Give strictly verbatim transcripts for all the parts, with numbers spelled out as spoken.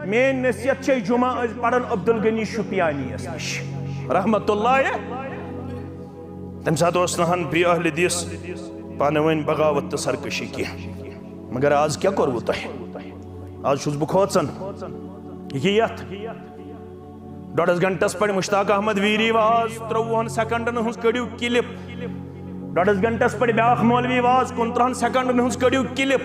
میٲنۍ نصیحت چھے، جمعہ ٲسۍ پران عبدالغنی شُپیانی یس نِش، رحمت اللہ۔ تمہِ ساتہٕ اوس نہٕ ہن بیٚیہِ اہل حدیث پانہٕ ؤنۍ بغاوت تہٕ سرکشی کینٛہہ۔ مگر آز کیٛاہ کوٚروٕ تۄہہِ؟ آز چھُس بہٕ کھوژان۔ یہِ یتھ ڈۄڈس گھنٹس پٮ۪ٹھ مشتاق احمد ویری واز، ترٛۆوُہن سیکنڈن ہٕنٛز کٔڑِو کلپ۔ ڈۄڈس گھنٹس پٮ۪ٹھ بیٛاکھ مولوی واز، کُنترٕہن سیکنڈن ہٕنٛز کٔڑِو کلپ۔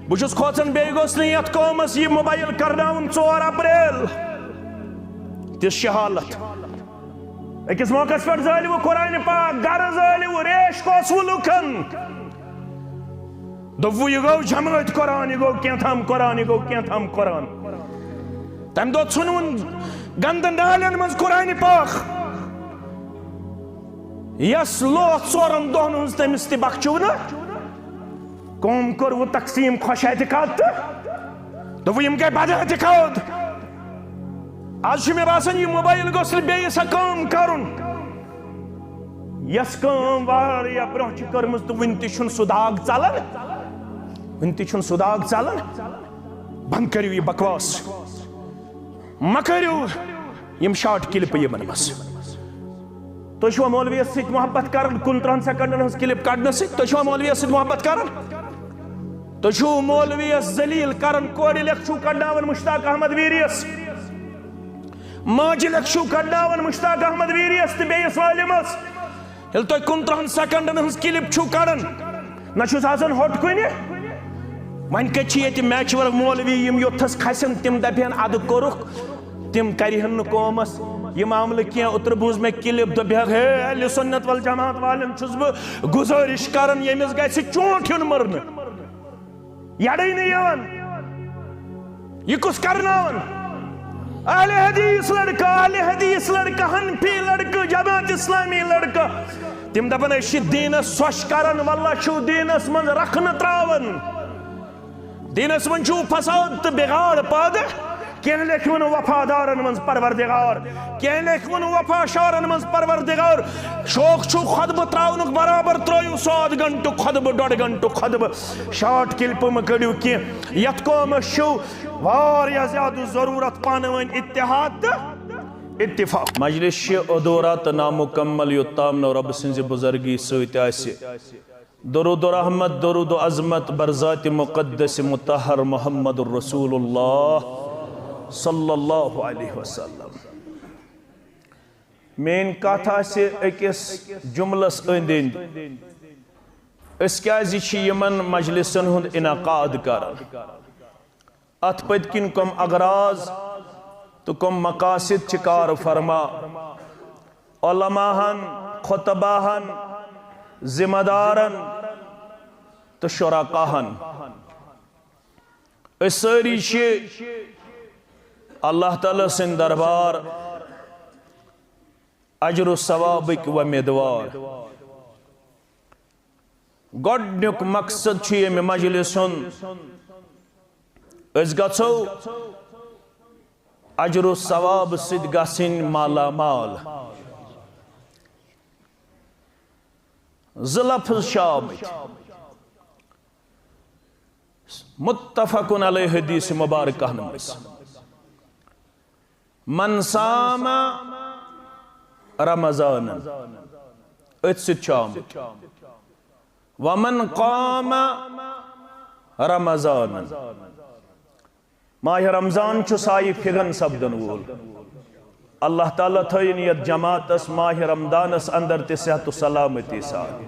بہٕ چھُس کھوژان، بیٚیہِ گوٚژھ نہٕ یتھ قومس یہِ موبایل کرناوُن ژور اپریل۔ تِژھ چھِ حالت۔ أکِس موقعس پٮ۪ٹھ زٲلِوٕ قرآنِ پاک، گرٕ زٲلِوٕ، ریش کوسوٕ لُکن۔ دوٚپوُ، یہِ گوٚو جمٲعتۍ قرآن، یہِ گوٚو کینٛہہ تام قرآن، یہِ گوٚو کینٛہہ تام قرآن۔ تَمہِ دۄہ ژھُنوُن گنٛدٕ نالٮ۪ن منٛز قرآنِ پاک۔ یَس لوہ ژورَن دۄہَن ہٕنٛز تٔمِس تہِ بخچوو نہٕ۔ قوم کوٚروُ تقسیٖم خۄش اعتقاد تہٕ دوٚپُو، یِم گٔے بد اعتقاد۔ آز چھُ مےٚ باسان، یہِ موبایل گوٚژھ نہٕ بیٚیہِ سۄ کٲم کرُن، یۄس کٲم واریاہ برونٛہہ چھِ کٔرمٕژ تہٕ وُنہِ تہِ چھُنہٕ سُہ داغ ژلان، وُنہِ تہِ چھُنہٕ سُہ داغ ژلان۔ بنٛد کٔرِو یہِ بکواس، مہ کٔرِو یِم شارٹ کلپہٕ یِمن منٛز۔ تُہۍ چھِوا مولویَس سۭتۍ محبت کران؟ کُنترٕہن سیکنڈن ہٕنٛز کلپ کڑنہٕ سۭتۍ تُہۍ چھِوا مولویَس سۭتۍ محبت کران؟ تُہۍ چھِو مولویَس ذلیل کران، کورِ لیکھٕ چھِو کڑناوان مشتاق احمد ویریَس، ماجہِ لیکھٕ چھِو کڑناوان مشتاق احمد ویریَس تہٕ بیٚیِس عالمس۔ ییٚلہِ تُہۍ کُنترٕہن سیکنڈن ہٕنٛز کلپ چھِو کڑان، نہ چھُس آسان ہوٚٹ کُنہِ۔ وۄنۍ کتہِ چھِ ییٚتہِ میچور مولوی، یِم یوٚتھس کھسن تِم دپہن ادٕ کوٚرُکھ، تِم کرِہن نہٕ قومس یہِ معاملہٕ کینٛہہ۔ اوترٕ بوٗز مےٚ کلپ، دوٚپہکھ، ہے اہل سنت والجماعت والٮ۪ن چھُس بہٕ گُزٲرِش کران، ییٚمِس گژھِ چونٛٹھ یُن مٕرنہٕ۔ یڑے نہٕ یِوان۔ یہِ کُس کرناوان؟ اہل حدیث لڑکہٕ، اہل حدیث لڑکہٕ، حنفی لڑکہٕ، جماعت اسلامی لڑکہٕ۔ تِم دپان، أسۍ چھِ دیٖنس سۄچھ کران، واللہ چھِو دیٖنس منٛز رکھنہٕ تراوان۔ دیٖنس منٛز چھُو فساد تہٕ بگاڑ پٲدٕ۔ کینٛہہ لیکھوٕ نہٕ وفادارن منٛز پروردگار، کینٛہہ لیکھوٕ نہٕ وفا شارن منٛز پروردگار۔ شوق چھُ خطبہٕ تراونُک، برابر ترٲیِو سُہ اَدٕ گھنٹُک خطبہٕ، ڈۄڈ گھنٹُک خطبہٕ۔ شارٹ کلپہٕ مہٕ کٔڑِو کینٛہہ۔ یتھ قومس چھُ واریاہ زیادٕ ضروٗرت پانہٕ ؤنۍ اتحاد تہٕ اتفاق۔ مجلس چھِ ادھورا تہٕ نامکمل، یوٚتام نہٕ رۄبہٕ سٕنٛزِ بُزرگی سۭتۍ آسہِ درود و رحمت، درود و عظمت بر ذات مقدس مطہر محمد رسول اللہ صلی اللہ علیہ وسلم۔ میٲنۍ کتھ آسہِ أکِس جملس أنٛدۍ أنٛدۍ، أسۍ کیازِ چھِ یِمن مجلسن ہُنٛد انعقاد کران؟ اتھ پٔتۍ کِنۍ کم اغراض تہٕ کم مقاصد چھِ کار فرما؟ علماہن، خطباہن، ذمہ دارن تہٕ شرکاہن۔ أسۍ سٲری چھِ اللہ تعالیٰ سٕنٛدِ دربار اجر و ثوابٕکۍ وۄمیدوار۔ گۄڈٕنیُک مقصد چھُ ییٚمہِ مجلس ہُنٛد، أسۍ گژھو اجر و ثواب سۭتۍ گژھٕنۍ مالا مال۔ زٕ لفظ چھِ آمٕتۍ متفقن علیہ حدیث مبارکہ منٛز، من صام رمضان، أتھۍ سۭتۍ چھُ آمُت، ومن قام رمضان، ماہ رمضان چھُ سایہِ فِغن سپدن وول۔ اللہ تعالیٰ تھٲیِن یتھ جماعتس ماہ رمضانس اندر تہِ صحت و سلامتی سان۔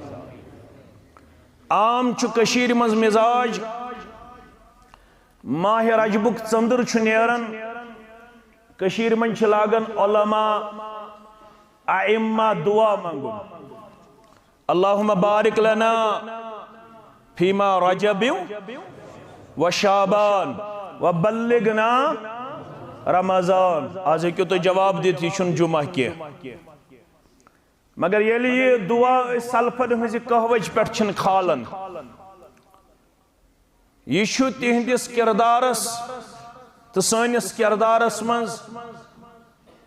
عام چھُ کٔشیٖرِ منٛز مزاج، ماہ رجبُک ژٔنٛدٕر چھُ نیران، کٔشیٖرِ منٛز چھِ لاگان علماء، ائمہ دعا منٛگُن۔ اللہم بارک لنا فیما رجب و شعبان و بلغنا رمضان۔ آز ہیٚکِو تُہۍ جواب دِتھ، یہِ چھُنہٕ جمعہ کینٛہہ۔ مگر ییٚلہِ یہِ دعا أسۍ سلفن ہٕنٛزِ قہوٕچ پٮ۪ٹھ چھِنہٕ کھالان، یہِ چھُ تِہنٛدِس کردارس تہٕ سٲنِس کردارس منٛز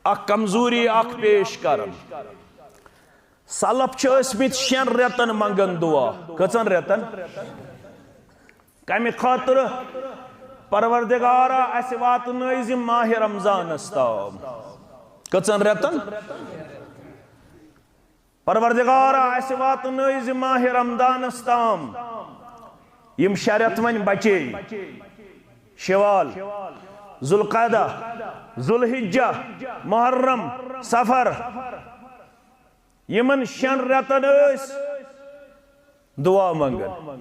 اکھ کمزوری اکھ پیش کران۔ سلف چھِ ٲسمٕتۍ شٮ۪ن رٮ۪تن منٛگان دعا۔ کٔژن رٮ۪تن؟ کمہِ خٲطرٕ؟ پروردگارا، اسہِ واتنٲوۍ زِ ماہِ رمضانس تام۔ کٔژن رٮ۪تن؟ پروردگارا، اسہِ واتنٲوۍ زِ ماہِ رمضانس تام۔ یِم شےٚ رٮ۪تھ وۄنۍ بچے، شوال، ذوالقعدہ، ذوالحجہ، محرم، صفر۔ یِمن شٮ۪ن رٮ۪تن ٲسۍ دعا منگان،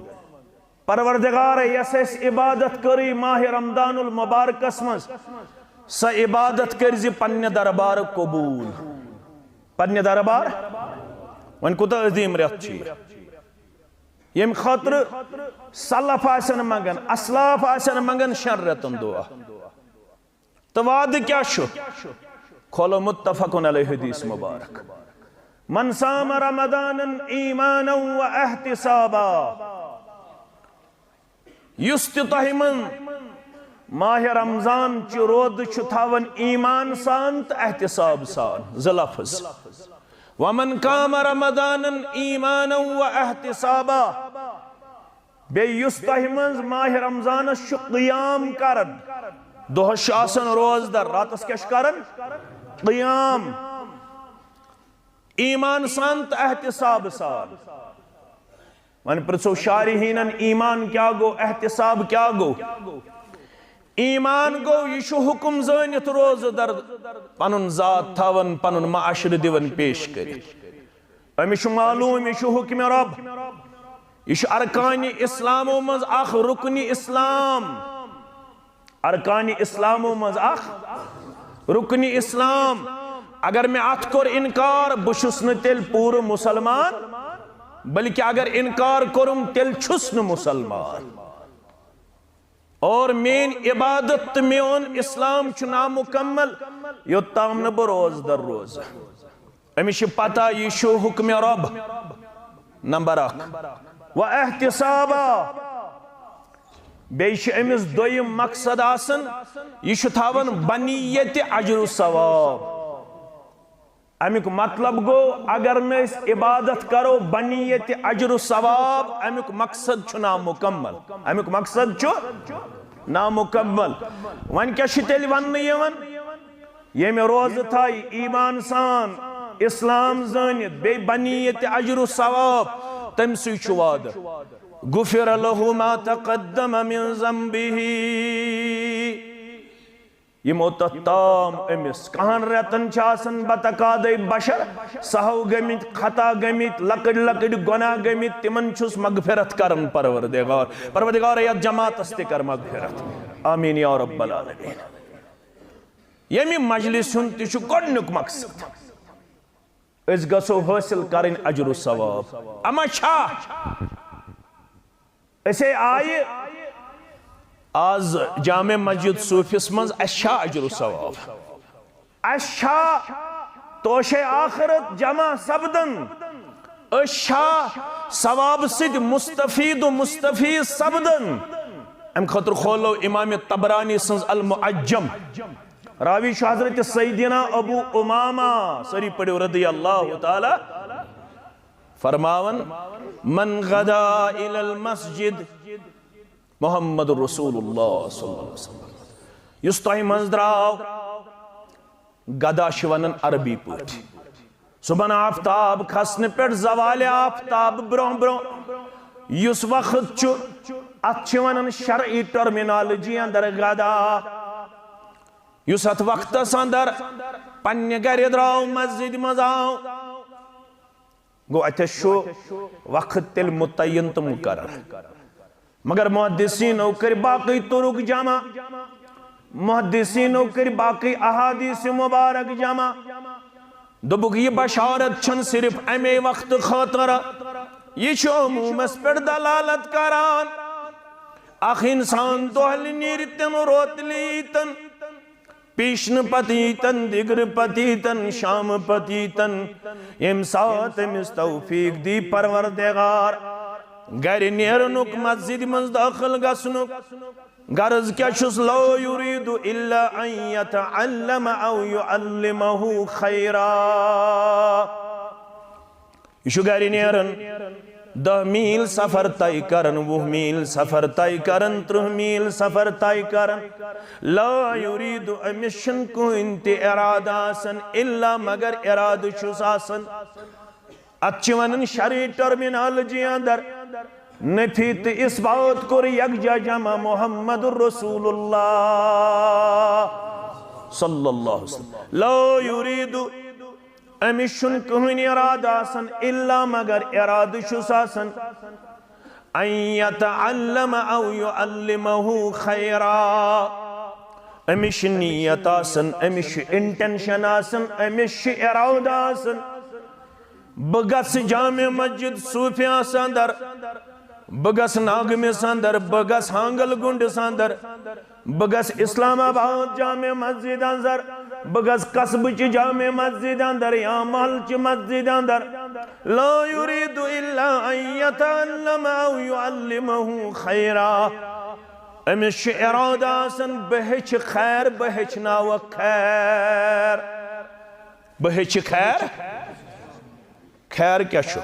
پروردگار، یۄس اَسہِ عبادت کٔرٕے ماہِ رمضان المبارکس منٛز، سۄ عبادت کٔرۍ زِ پننہِ دربارٕ قبول۔ پننہِ دربار؟ وۄنۍ کوٗتاہ عظیم رٮ۪تھ چھُ یہِ۔ ییٚمہِ خٲطرٕ سلف آسن منگان، اسلاف آسن منگان شٮ۪ن رٮ۪تن دعا۔ تہٕ وعدٕ کیٛاہ چھُ؟ کھولو متفقن علیہ حدیث مبارک، من صام رمضان ایمانا و احتسابا۔ یُس تہِ تۄہہِ منٛز ماہِ رمضان چہِ روزٕ چھُ تھاوان ایمان سان تہٕ احتساب سان، زٕ لفظ۔ ومن قام رمضان ایمانا و احتسابا۔ بیٚیہِ یُس تۄہہِ منٛز ماہِ رمضانس چھُ قیام کران، دۄہس چھُ آسان روزدر، راتس کیٛاہ چھُ کران؟ قیام۔ ایمان سان تہٕ احتساب سان۔ وۄنۍ پرژھو شارحینن، ایمان کیٛاہ گوٚو، احتساب کیٛاہ گوٚو؟ ایمان گوٚو، یہِ چھُ حُکم زٲنِتھ روزٕ در پنُن ذات تھاوان، پنُن معاشرٕ دِوان پیش کٔرِتھ۔ أمِس چھُ معلوم، یہِ چھُ حُکمِ رب، یہِ چھُ ارکانِ اسلامو منٛز اکھ، رُکنِ اسلام۔ ارکانِ اسلامو منٛز اکھ، رُکنِ اسلام۔ اگر مےٚ اتھ کوٚر انکار، بہٕ چھُس نہٕ تیٚلہِ پوٗرٕ مسلمان، بلکہِ اگر انکار کوٚرُم، تیٚلہِ چھُس نہٕ مسلمان۔ اور میٲنۍ عبادت تہٕ میون اسلام چھُ نامکمل، یوٚت تام نہٕ بہٕ روزدر روزٕ۔ أمِس چھِ پتہ، یہِ چھُ حُکمِ رب۔ نمبر اکھ۔ و احتسابا۔ بیٚیہِ چھُ أمِس دوٚیِم مقصد آسان، یہِ چھُ تھاوان بنیت اجر و ثواب۔ امیُک مطلب گوٚو، اگر نہٕ أسۍ عبادت کرو بنیت اجر و ثواب، امیُک مقصد چھُ نامکمل۔ امیُک مقصد چھُ نامکمل۔ وۄنۍ کیٛاہ چھُ تیٚلہِ وننہٕ یِوان؟ ییٚمہِ روزٕ تھایہِ ایمان سان، اسلام زٲنِتھ، بیٚیہِ بنیت اجر و ثواب، تٔمۍ سٕے چھُ وعدٕ، غفر له ما تقدم من ذنبه۔ یِمو تتھ تام أمِس کہن رٮ۪تن چھِ آسان بتقاضے بشر، سہو گٔمٕتۍ، خطا گٔمٕتۍ، لۄکٕٹۍ لۄکٕٹۍ گۄناہ گٔمٕتۍ، تِمن چھُس مغفرت کران پروردگار۔ پروردگار، یتھ جماعتس تہِ کر مغفرت۔ آمین یا رب العالمین۔ ییٚمہِ مجلس ہُنٛد تہِ چھُ گۄڈٕنیُک مقصد، أسۍ گژھو حٲصِل کرٕنۍ اجر و ثواب۔ اما چھا؟ أسے آیہِ آز جامع مسجد صوفس منٛز، اَسہِ چھا اجر و ثواب؟ اَسہِ چھا توشے آخرت جمع سپدن؟ أسۍ چھا ثواب سۭتۍ مستفید و مستفیض سپدن؟ امہِ خٲطرٕ کھولو امام طبرانی سٕنٛز المعجم۔ راوی چھُ حضرت سیدنا ابو امامہ، سٲری پٔرِو رضی اللہ تعالی، فرماوان، من غدا الی المسجد، محمد رسول اللہ صلی اللہ علیہ وسلم۔ یُس تۄہہِ منٛز درٛاو، غدا چھِ وَنان عربی پٲٹھۍ۔ صُبحن آفتاب کھسنہٕ پٮ۪ٹھ زوالِ آفتاب برٛونٛہہ برٛونٛہہ یُس وقت چھُ، اَتھ چھِ وَنان شرعی ٹرمینالوجی اندر غدا۔ یُس اَتھ وقتس اندر پننہِ گرِ درٛاو، مسجد منٛز آو، گوٚو، اَتٮ۪س چھُ وقت تیٚلہِ متعین تہٕ مقرر۔ مگر محدثینو کٔرۍ باقٕے طرق جمع، محدثینو کٔرۍ باقٕے احادیث مبارک جمع۔ دوٚپُکھ، یہِ بشارت چھَنہٕ صرف اَمے وقتہٕ خٲطرٕ، یہِ چھُ عموٗمس پٮ۪ٹھ دلالت کران۔ اکھ انسان دۄہلہِ نیرِ تن، روتلہِ ییٖتن، پیشنہٕ پتہٕ ییٖتن، دِگرٕ پتہٕ ییٖتن، شامہٕ پتہٕ ییٖتن، ییٚمہِ ساتہٕ أمِس توفیق دی پروردگار، گرِ نیرنُک، مسجدِ منٛز دٲخل گژھنُک۔ غرض کیٛاہ چھُس؟ لا یرید الا ان یتعلم او یعلمہ خیرا۔ یہِ چھُ گرِ نیران، دَہ میٖل سفر طے کران، وُہ میٖل سفر طے کران، ترٕٛہ میٖل سفر طے کران۔ لا یرید، أمِس چھُنہٕ کٕہٕنۍ تہِ ارادٕ آسان، الا مگر ارادٕ چھُس آسان۔ اتھ چھِ ونان شرعی ٹرمینالوجی اندر نفی تہٕ اثبات کوٚر یکجا جمع محمد رسول اللہ صلی اللہ علیہ وسلم۔ لا یرید، أمِس چھُنہٕ کٕہٕنۍ ارادٕ آسان، الا مگر ارادٕ چھُس آسان، ان یتعلم او یعلمہ خیرا۔ أمِس چھِ نیت آسان، أمِس چھُ انٹینشن آسان، أمِس چھُ ارادٕ آسان۔ بہٕ گژھٕ جامع مسجد صوفیاہس اندر، بہٕ گژھٕ ناگمس اندر، بہٕ گژھٕ ہانگل گنڈس اندر، بہٕ گژھٕ اسلام آباد جامع مسجد اندر، بہٕ گژھٕ قصبہٕ چہِ جامع مسجد اندر یا محلہٕ چہِ مسجد اندر۔ لا یرید الا ان یتعلم او یعلمہ خیرا۔ أمِس چھُ ارادٕ آسان، بہٕ ہیٚچھِ خیر، بہٕ ہیٚچھناوکھ خیر، بہٕ ہیٚچھِ خیر۔ خیر کیٛاہ چھُ؟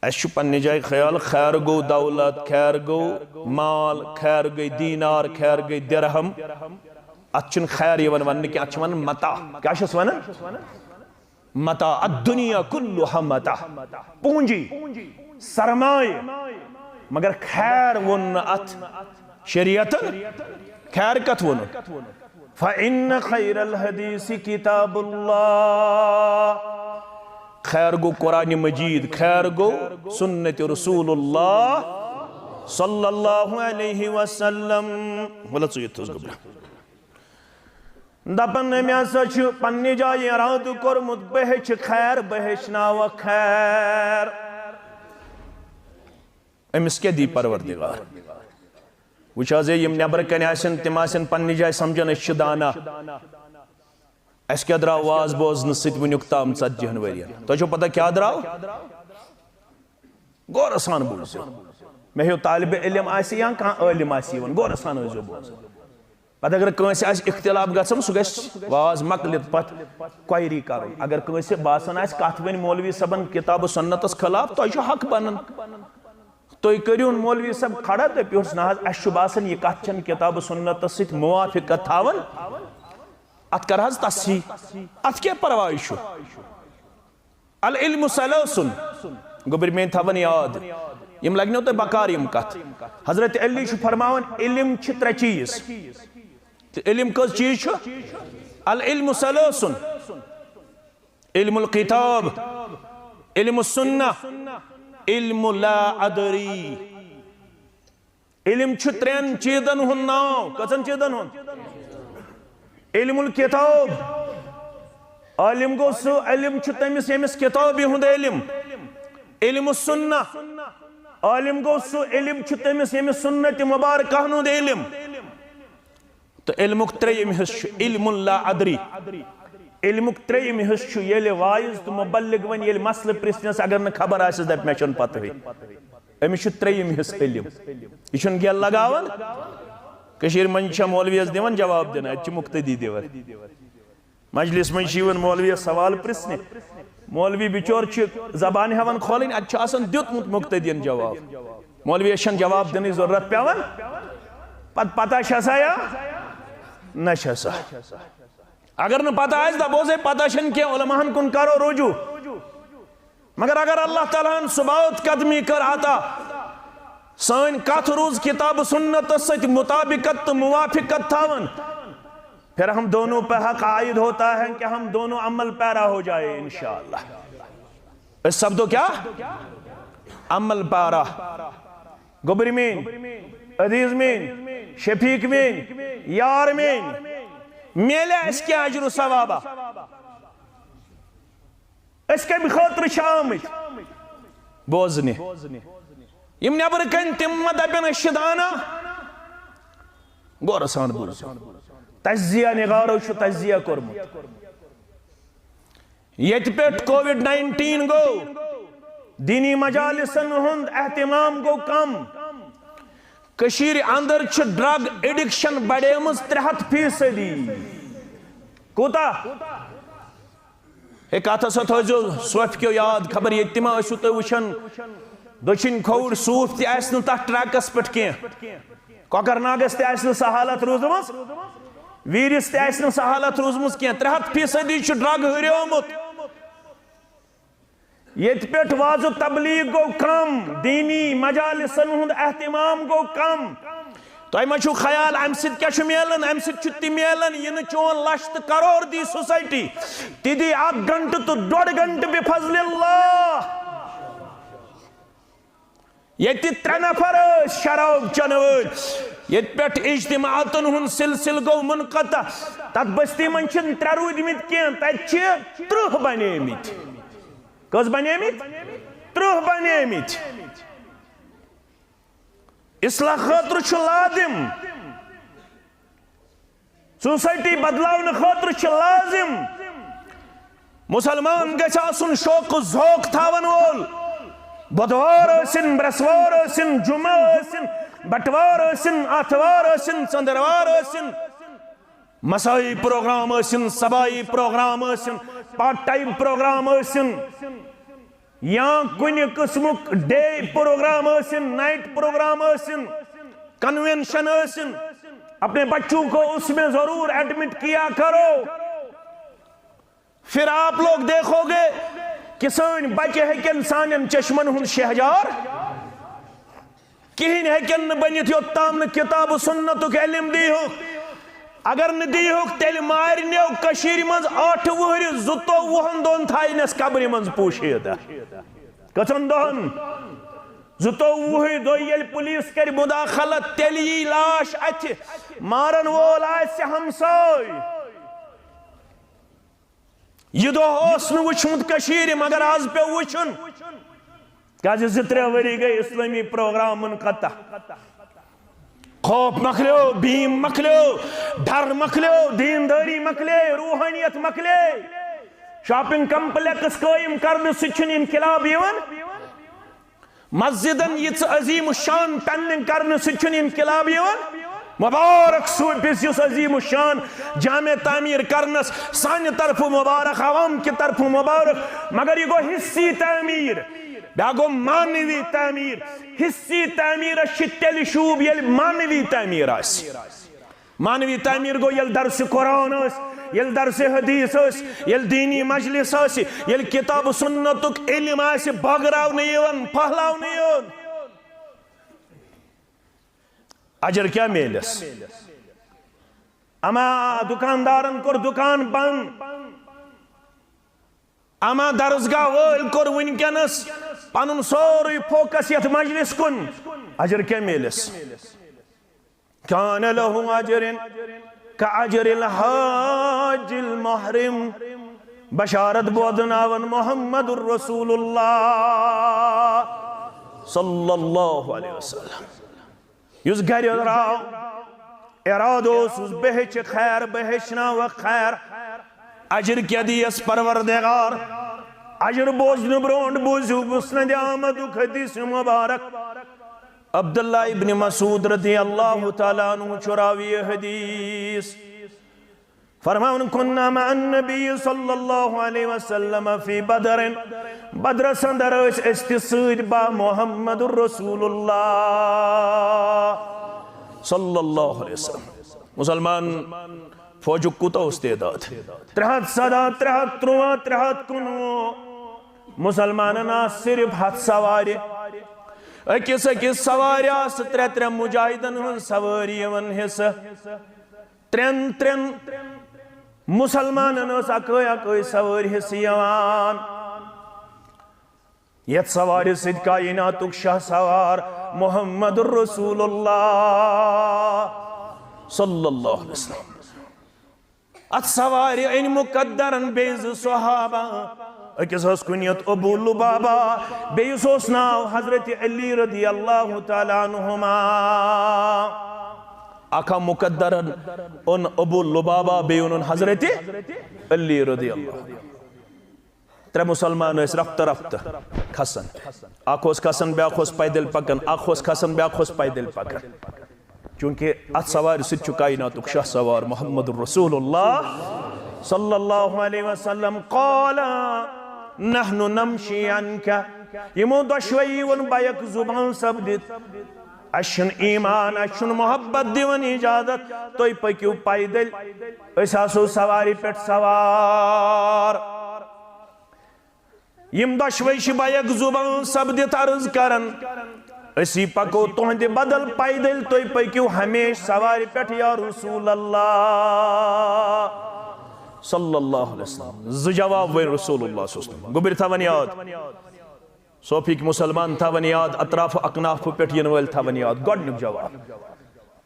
اَسہِ چھُ پننہِ جایہِ خیال، خیر گوٚو دولت، خیر گوٚو مال، خیر گٔے دینار، خیر گٔے درہم۔ اتھ چھُنہٕ خیر یِوان وننہٕ کینٛہہ، اتھ چھِ ونان متاع۔ کیٛاہ چھِس ونان؟ متاع، الدنیا کلها متاع، پونجی، سرمایہ۔ مگر خیر ووٚن نہٕ اتھ شریعتن۔ خیر کتھ ووٚنُن؟ فإن خیر الحدیث کتاب اللہ۔ خیر گوٚو قرآن مجید، خیر گوٚو سنت رسول اللہ صلی اللہ علیہ وسلم۔ وَلہٕ ژٕ یِتھ حظ گوٚبرا۔ دپان، أمۍ ہسا چھُ پننہِ جایہِ ارادٕ کوٚرمُت، بہٕ ہیٚچھِ خیر، بہٕ ہیٚچھناوکھ خیر۔ أمِس کیٛاہ دی پروردگار؟ وٕچھ حظ، یِم نٮ۪برٕ کنہِ آسن، تِم آسن پننہِ جایہِ سمجھان، أسۍ چھِ دانا۔ اَسہِ کیٛاہ درٛاو واز بوزنہٕ سۭتۍ وٕنیُک تام ژتجی ہن ؤرین؟ تۄہہِ چھو پتہ کیٛاہ درٛاو؟ غورٕ سان بوٗزِو۔ مےٚ ہیوٗ طالبہِ علم آسہِ یا کانٛہہ عٲلِم آسہِ یِوان، غورٕ سان ٲسۍزیو بوزان۔ پتہٕ اگر کٲنٛسہِ آسہِ اختلاف گژھان، سُہ گژھِ واز مۄکلِتھ پتہٕ کویری کرُن۔ اگر کٲنٛسہِ باسان آسہِ، کتھ ؤنۍ مولوی صٲبن کتاب و سنتس خلاف، تۄہہِ چھُ حق بنان۔ تُہۍ کٔرِو مولوی صٲب کھڑا، دٔپِوس، نہ حظ، اَسہِ چھُ باسان، یہِ کتھ چھَنہٕ کتاب و سنتس سۭتۍ موافقت تھاوان، اتھ کر حظ تصحیح، اتھ کیٛاہ پرواے چھُ؟ العلم ثلاث۔ گوٚبرۍ میٲنۍ تھاوان یاد، یِم لگنو تۄہہِ بکار یِم کتھ۔ حضرت علی چھُ فرماوان، علم چھِ ترٛےٚ چیٖز۔ تہٕ علم کٔژ چیٖز چھُ؟ العلم ثلاث۔ علم الکتاب، علم السنہ، علم لا ادری۔ علم چھُ ترٛٮ۪ن چیٖزن ہُنٛد ناو۔ کٔژن چیٖزن ہُنٛد؟ علم الکتاب، عالم گوٚو سُہ، علم چھُ تٔمِس ییٚمِس کتابہِ ہُنٛد علم۔ علم السنہ، عالم گوٚو سُہ، علم چھُ تٔمِس ییٚمِس سنت مبارکہ ہُنٛد علم۔ تہٕ علمُک ترٛیٚیِم حصہٕ چھُ علم لا ادری۔ علمُک ترٛیٚیِم حصہٕ چھُ ییٚلہِ واعظ تہٕ مبلغ وۄنۍ ییٚلہِ مسلہٕ پرژھنس، اگر نہٕ خبر آسٮ۪س، دپہِ، مےٚ چھَنہٕ پتہٕے۔ أمِس چھُ ترٛیٚیِم حصہٕ علم۔ یہِ چھُنہٕ گیلہٕ لگاوان۔ کٔشیٖرِ منٛز چھےٚ مولویَس دِوان جواب دِنہٕ، اَتہِ چھِ مُقتدی دِوان۔ مجلس منٛز چھِ یِوان مولویَس سوال پرژھنہِ۔ مولوی بچور چھُ زبان ہٮ۪وان کھولٕنۍ، اَتہِ چھُ آسان دیُتمُت مُقتدین جواب۔ مولویَس چھَنہٕ جواب دِنٕچ ضروٗرت پٮ۪وان۔ پتہٕ پتہ چھےٚ سا یا نہ چھےٚ سا؟ اگر نہٕ پتہ آسہِ، دپوس، ہے، پتہ چھَنہٕ کینٛہہ، علماہن کُن کرو رجوع۔ مگر اگر اللہ تعالیٰ ہن ثبات قدمی کٔر عطا، سٲنۍ کتھ روٗز کتاب و سنتس سۭتۍ مطابقت تہٕ موافقت تھاوان، پھر ہم دونوں پہ حق عائد ہوتا ہے کہ ہم دونوں عمل پیرا ہو جائے انشاءاللہ۔ أسۍ سپدو کیٛاہ؟ عمل پیرا۔ گوٚبرۍ میٲنۍ، عزیز میٲنۍ، شفیق میٲنۍ، یار میٲنۍ، میلہِ اَسہِ کینٛہہ اجر و ثوابا؟ أسۍ کَمہِ خٲطرٕ چھِ آمٕتۍ؟ بوزنہِ۔ یِم نٮ۪برٕ کَنۍ تِم ما دَپن أسۍ چھِ دانا؟ غورٕ سان بوٗزِو۔ تجزیہ نگارو چھُ تجزیہ کوٚرمُت۔ ییٚتہِ پٮ۪ٹھ کووِڈ ناینٹیٖن گوٚو، دینی مجالسن ہُنٛد اہتمام گوٚو کم۔ کٔشیٖرِ اندر چھِ ڈرگ ایڈکشن بڑیمٕژ ترٛےٚ ہتھ فیصدی۔ کوٗتاہ؟ ہے، کتھ ہسا تھٲوزیو صوفہِ کیو یاد، خبر ییٚتہِ تہِ ما ٲسِو تُہۍ وٕچھان، دٔچھِنۍ کھووُر صوف تہِ آسہِ نہٕ تتھ ٹریکس پٮ۪ٹھ کینٛہہ، کۄکرناگس تہِ آسہِ نہٕ سۄ حالت روٗزمٕژ، ویٖرِس تہِ آسہِ نہٕ سۄ حالت روٗزمٕژ کینٛہہ۔ ترٛےٚ ہتھ فیصدی چھُ ڈرگ ہُریومُت۔ ییٚتہِ پٮ۪ٹھ وعظ و تبلیغ گوٚو کم، دینی مجالسن ہُنٛد اہتمام گوٚو کم۔ تۄہہِ ما چھُو خیال، امہِ سۭتۍ کیٛاہ چھُ میلان؟ امہِ سۭتۍ چھُ تہِ میلان، یہِ نہٕ چون لچھ تہٕ کرور دی سوسائٹی، تہِ دی اکھ گھنٹہٕ تہٕ ڈۄڈ گھنٹہٕ بفضل اللہ۔ ییٚتہِ ترٛےٚ نفر ٲسۍ شراب چٮ۪نہٕ وٲلۍ، ییٚتہِ پٮ۪ٹھ اجتماعاتن ہُنٛد سلسلہٕ گوٚو منقطع۔ تتھ بستی منٛز چھِنہٕ ترٛےٚ روٗدۍمٕتۍ کینٛہہ، تتہِ چھِ ترٕٛہ بنیمٕتۍ۔ کٔژ بنیمٕتۍ؟ ترٕٛہ بنیمٕتۍ۔ اصلاح خٲطرٕ چھُ لازم، سوسائٹی بدلاونہٕ خٲطرٕ چھُ لازم۔ مسلمان گژھِ آسُن شوق ذوق تھاون وول۔ بدوار ٲسِن، برسوار ٲسِن، جمعہ ٲسِن، بٹوار ٲسِن، آتھوار ٲسِن، ژندروار ٲسِن، مسائی پروگرام ٲسِن، صبائی پروگرام ٲسِن، پارٹ ٹائم پروگرام ٲسِن، یا کُنہِ قٕسمُک ڈے پروگرام ٲسِن، نائٹ پروگرام ٲسِن، کنونشن ٲسِن، اپنے بچوں کو اس میں ضرور ایڈمٹ کیا کرو۔ پھر آپ لوگ دیکھو گے کہ سٲنۍ بچہِ ہیٚکن سانٮ۪ن چشمن ہُنٛد شہجار کِہیٖنۍ ہیٚکن نہٕ بٔنِتھ، یوٚت تام نہٕ کتاب و سنتُک علم دیٖہُکھ۔ اگر نہٕ دیٖہُکھ، تیٚلہِ مارنیو کٔشیٖرِ منٛز ٲٹھٕ وُہرِ زٕتووُہن دۄہن تھاینس قبرِ منٛز پوشیدہ۔ کٔژن دۄہن؟ زٕتووُہہِ دۄہہِ ییٚلہِ پولیس کرِ مداخلت، تیٚلہِ یی لاش اتھِ۔ مارن وول آسہِ ہمساے۔ یہِ دۄہ اوس نہٕ وُچھمُت کٔشیٖرِ، مگر از پیوٚو وُچھُن۔ کیازِ زٕ ترٛےٚ ؤری گٔے اسلٲمی پروگرام منقطع۔ خوف مۄکلیو، بیم مۄکلیو، ڈر مۄکلیو، دیندٲری مۄکلے، روحانیت مۄکلے۔ شاپنگ کمپلیکس قٲیِم کرنہٕ سۭتۍ چھُنہٕ انقلاب یِوان۔ مسجدن یِژھ عظیم الشان ٹنلنگ کرنہٕ سۭتۍ چھُنہٕ انقلاب یِوان۔ مبارک صوفس یُس عظیم الشان جامع تعمیر کرنس سانہِ طرفہٕ مبارک، عوام کہِ طرفہٕ مبارک، مگر یہِ گوٚو حصی تعمیر، بیٛاکھ گوٚو معنوی تعمیر۔ حصی تعمیرس چھِ تیٚلہِ شوٗب ییٚلہِ معنوی تعمیر آسہِ۔ معنوی تعمیر گوٚو ییٚلہِ درسِ قرآن ٲسۍ، ییٚلہِ درسِ حدیث ٲسۍ، ییٚلہِ دینی مجلس ٲسۍ، ییٚلہِ کتاب و سنتُک علم آسہِ بٲگراونہٕ یِوان، پھہلاونہٕ یِوان۔ اجر کیٛاہ میلٮ۪س؟ اما دکاندارن کوٚر دکان بند، اما درسگاہ وٲلۍ کوٚر وٕنکیٚنس پنُن سورُے فوکس یتھ مجلس کُن، اجر کیٛاہ میلٮ۪س؟ کان لہ اجر کاجر الحاج المحرم۔ بشارت بوزناون محمد رسول اللہ صلی اللہ علیہ وسلم۔ یُس گرِ درٛاو، ارادٕ اوسُس بہٕ ہیٚچھِ خیر، بہٕ ہیٚچھناوکھ خیر، اجر کیٛاہ دِیس پروردگار؟ اجر بوزنہٕ برونٛٹھ بوٗزِو مسند احمدُک حدیث مبارک۔ عبداللہ ابن مسعود رضی اللہ تعالیٰ عنہ چھُ راوی حدیث۔ فرماوان، "كنا مع النبي صلى الله عليه وسلم في بدر"، بدرس اندر ٲسۍ أسۍ تہِ سۭتۍ با محمد رسول اللہ صلی اللہ علیہ وسلم۔ مسلمان فوجُک کوٗتاہ اوس تعداد؟ ترٛےٚ ہتھ سداہ، ترٛےٚ ہتھ تُرٛواہ، ترٛےٚ ہتھ کُنوُہ۔ مسلمانن آسہٕ صرف ہتھ سوارِ۔ أکِس أکِس سوارِ آسہٕ ترٛےٚ ترٛےٚ مجاہدن ہٕنٛز سوٲرۍ یِوان حصہٕ۔ ترٛٮ۪ن ترٛٮ۪ن مسلمانن ٲس اکٲے اکٲے سوٲرۍ حصہٕ یِوان۔ یتھ سوارِ سۭتۍ کائناتُک شاہ سوار محمد رسول اللہ صلی اللہ علیہ وسلم۔ اتھ سوارِ أنۍ مقدرن بیٚیہِ زٕ صحابہ۔ أکِس ٲس کُنیت ابو لبابہ، بیٚیِس اوس ناو حضرت علی رضی اللہ تعالیٰ عنہما۔ اکھ آو مقدرن، اوٚن ابو لبابہ، بیٚیہِ اوٚنُن حضرت علی رضی اللہ عنہ۔ ترٛےٚ مسلمان ٲسۍ رفتہٕ رفتہٕ کھسان۔ اکھ اوس کھسان، بیٛاکھ اوس پیدل پکان، اکھ اوس کھسان، بیٛاکھ اوس پیدل پکان۔ چونکہ اتھ سوارِ سۭتۍ چھُ کائناتُک شاہ سوار محمد رسول اللہ۔ صلی اللہ علیہ وسلم، قال: نحن نمشی عنک۔ یِمو دۄشوَے ووٚن بیک زبان سپدِتھ، اَسہِ چھُنہٕ ایمان، اَسہِ چھُنہٕ محبت دِوان اجازت، تُہۍ پٔکِو پیدل، أسۍ آسو سوارِ پٮ۪ٹھ سوار۔ یِم دۄشوَے چھِ بیک زبان سپدِتھ عرض کران، أسی پکو تُہنٛدِ بدل پیدل، تُہۍ پٔکِو ہمیشہِ سوارِ پٮ۪ٹھ یا رسول اللہ صلی اللہ علیہ وسلم۔ زٕ جواب ؤنۍ رسول اللہ صلی اللہ علیہ وسلم۔ گوٚبرۍ تھاوان یاد، صوفیِکۍ مسلمان تھاوان یاد، اطراف اکناف پٮ۪ٹھ یِنہٕ وٲلۍ تھاوان یاد۔ گۄڈٕنیُک جواب،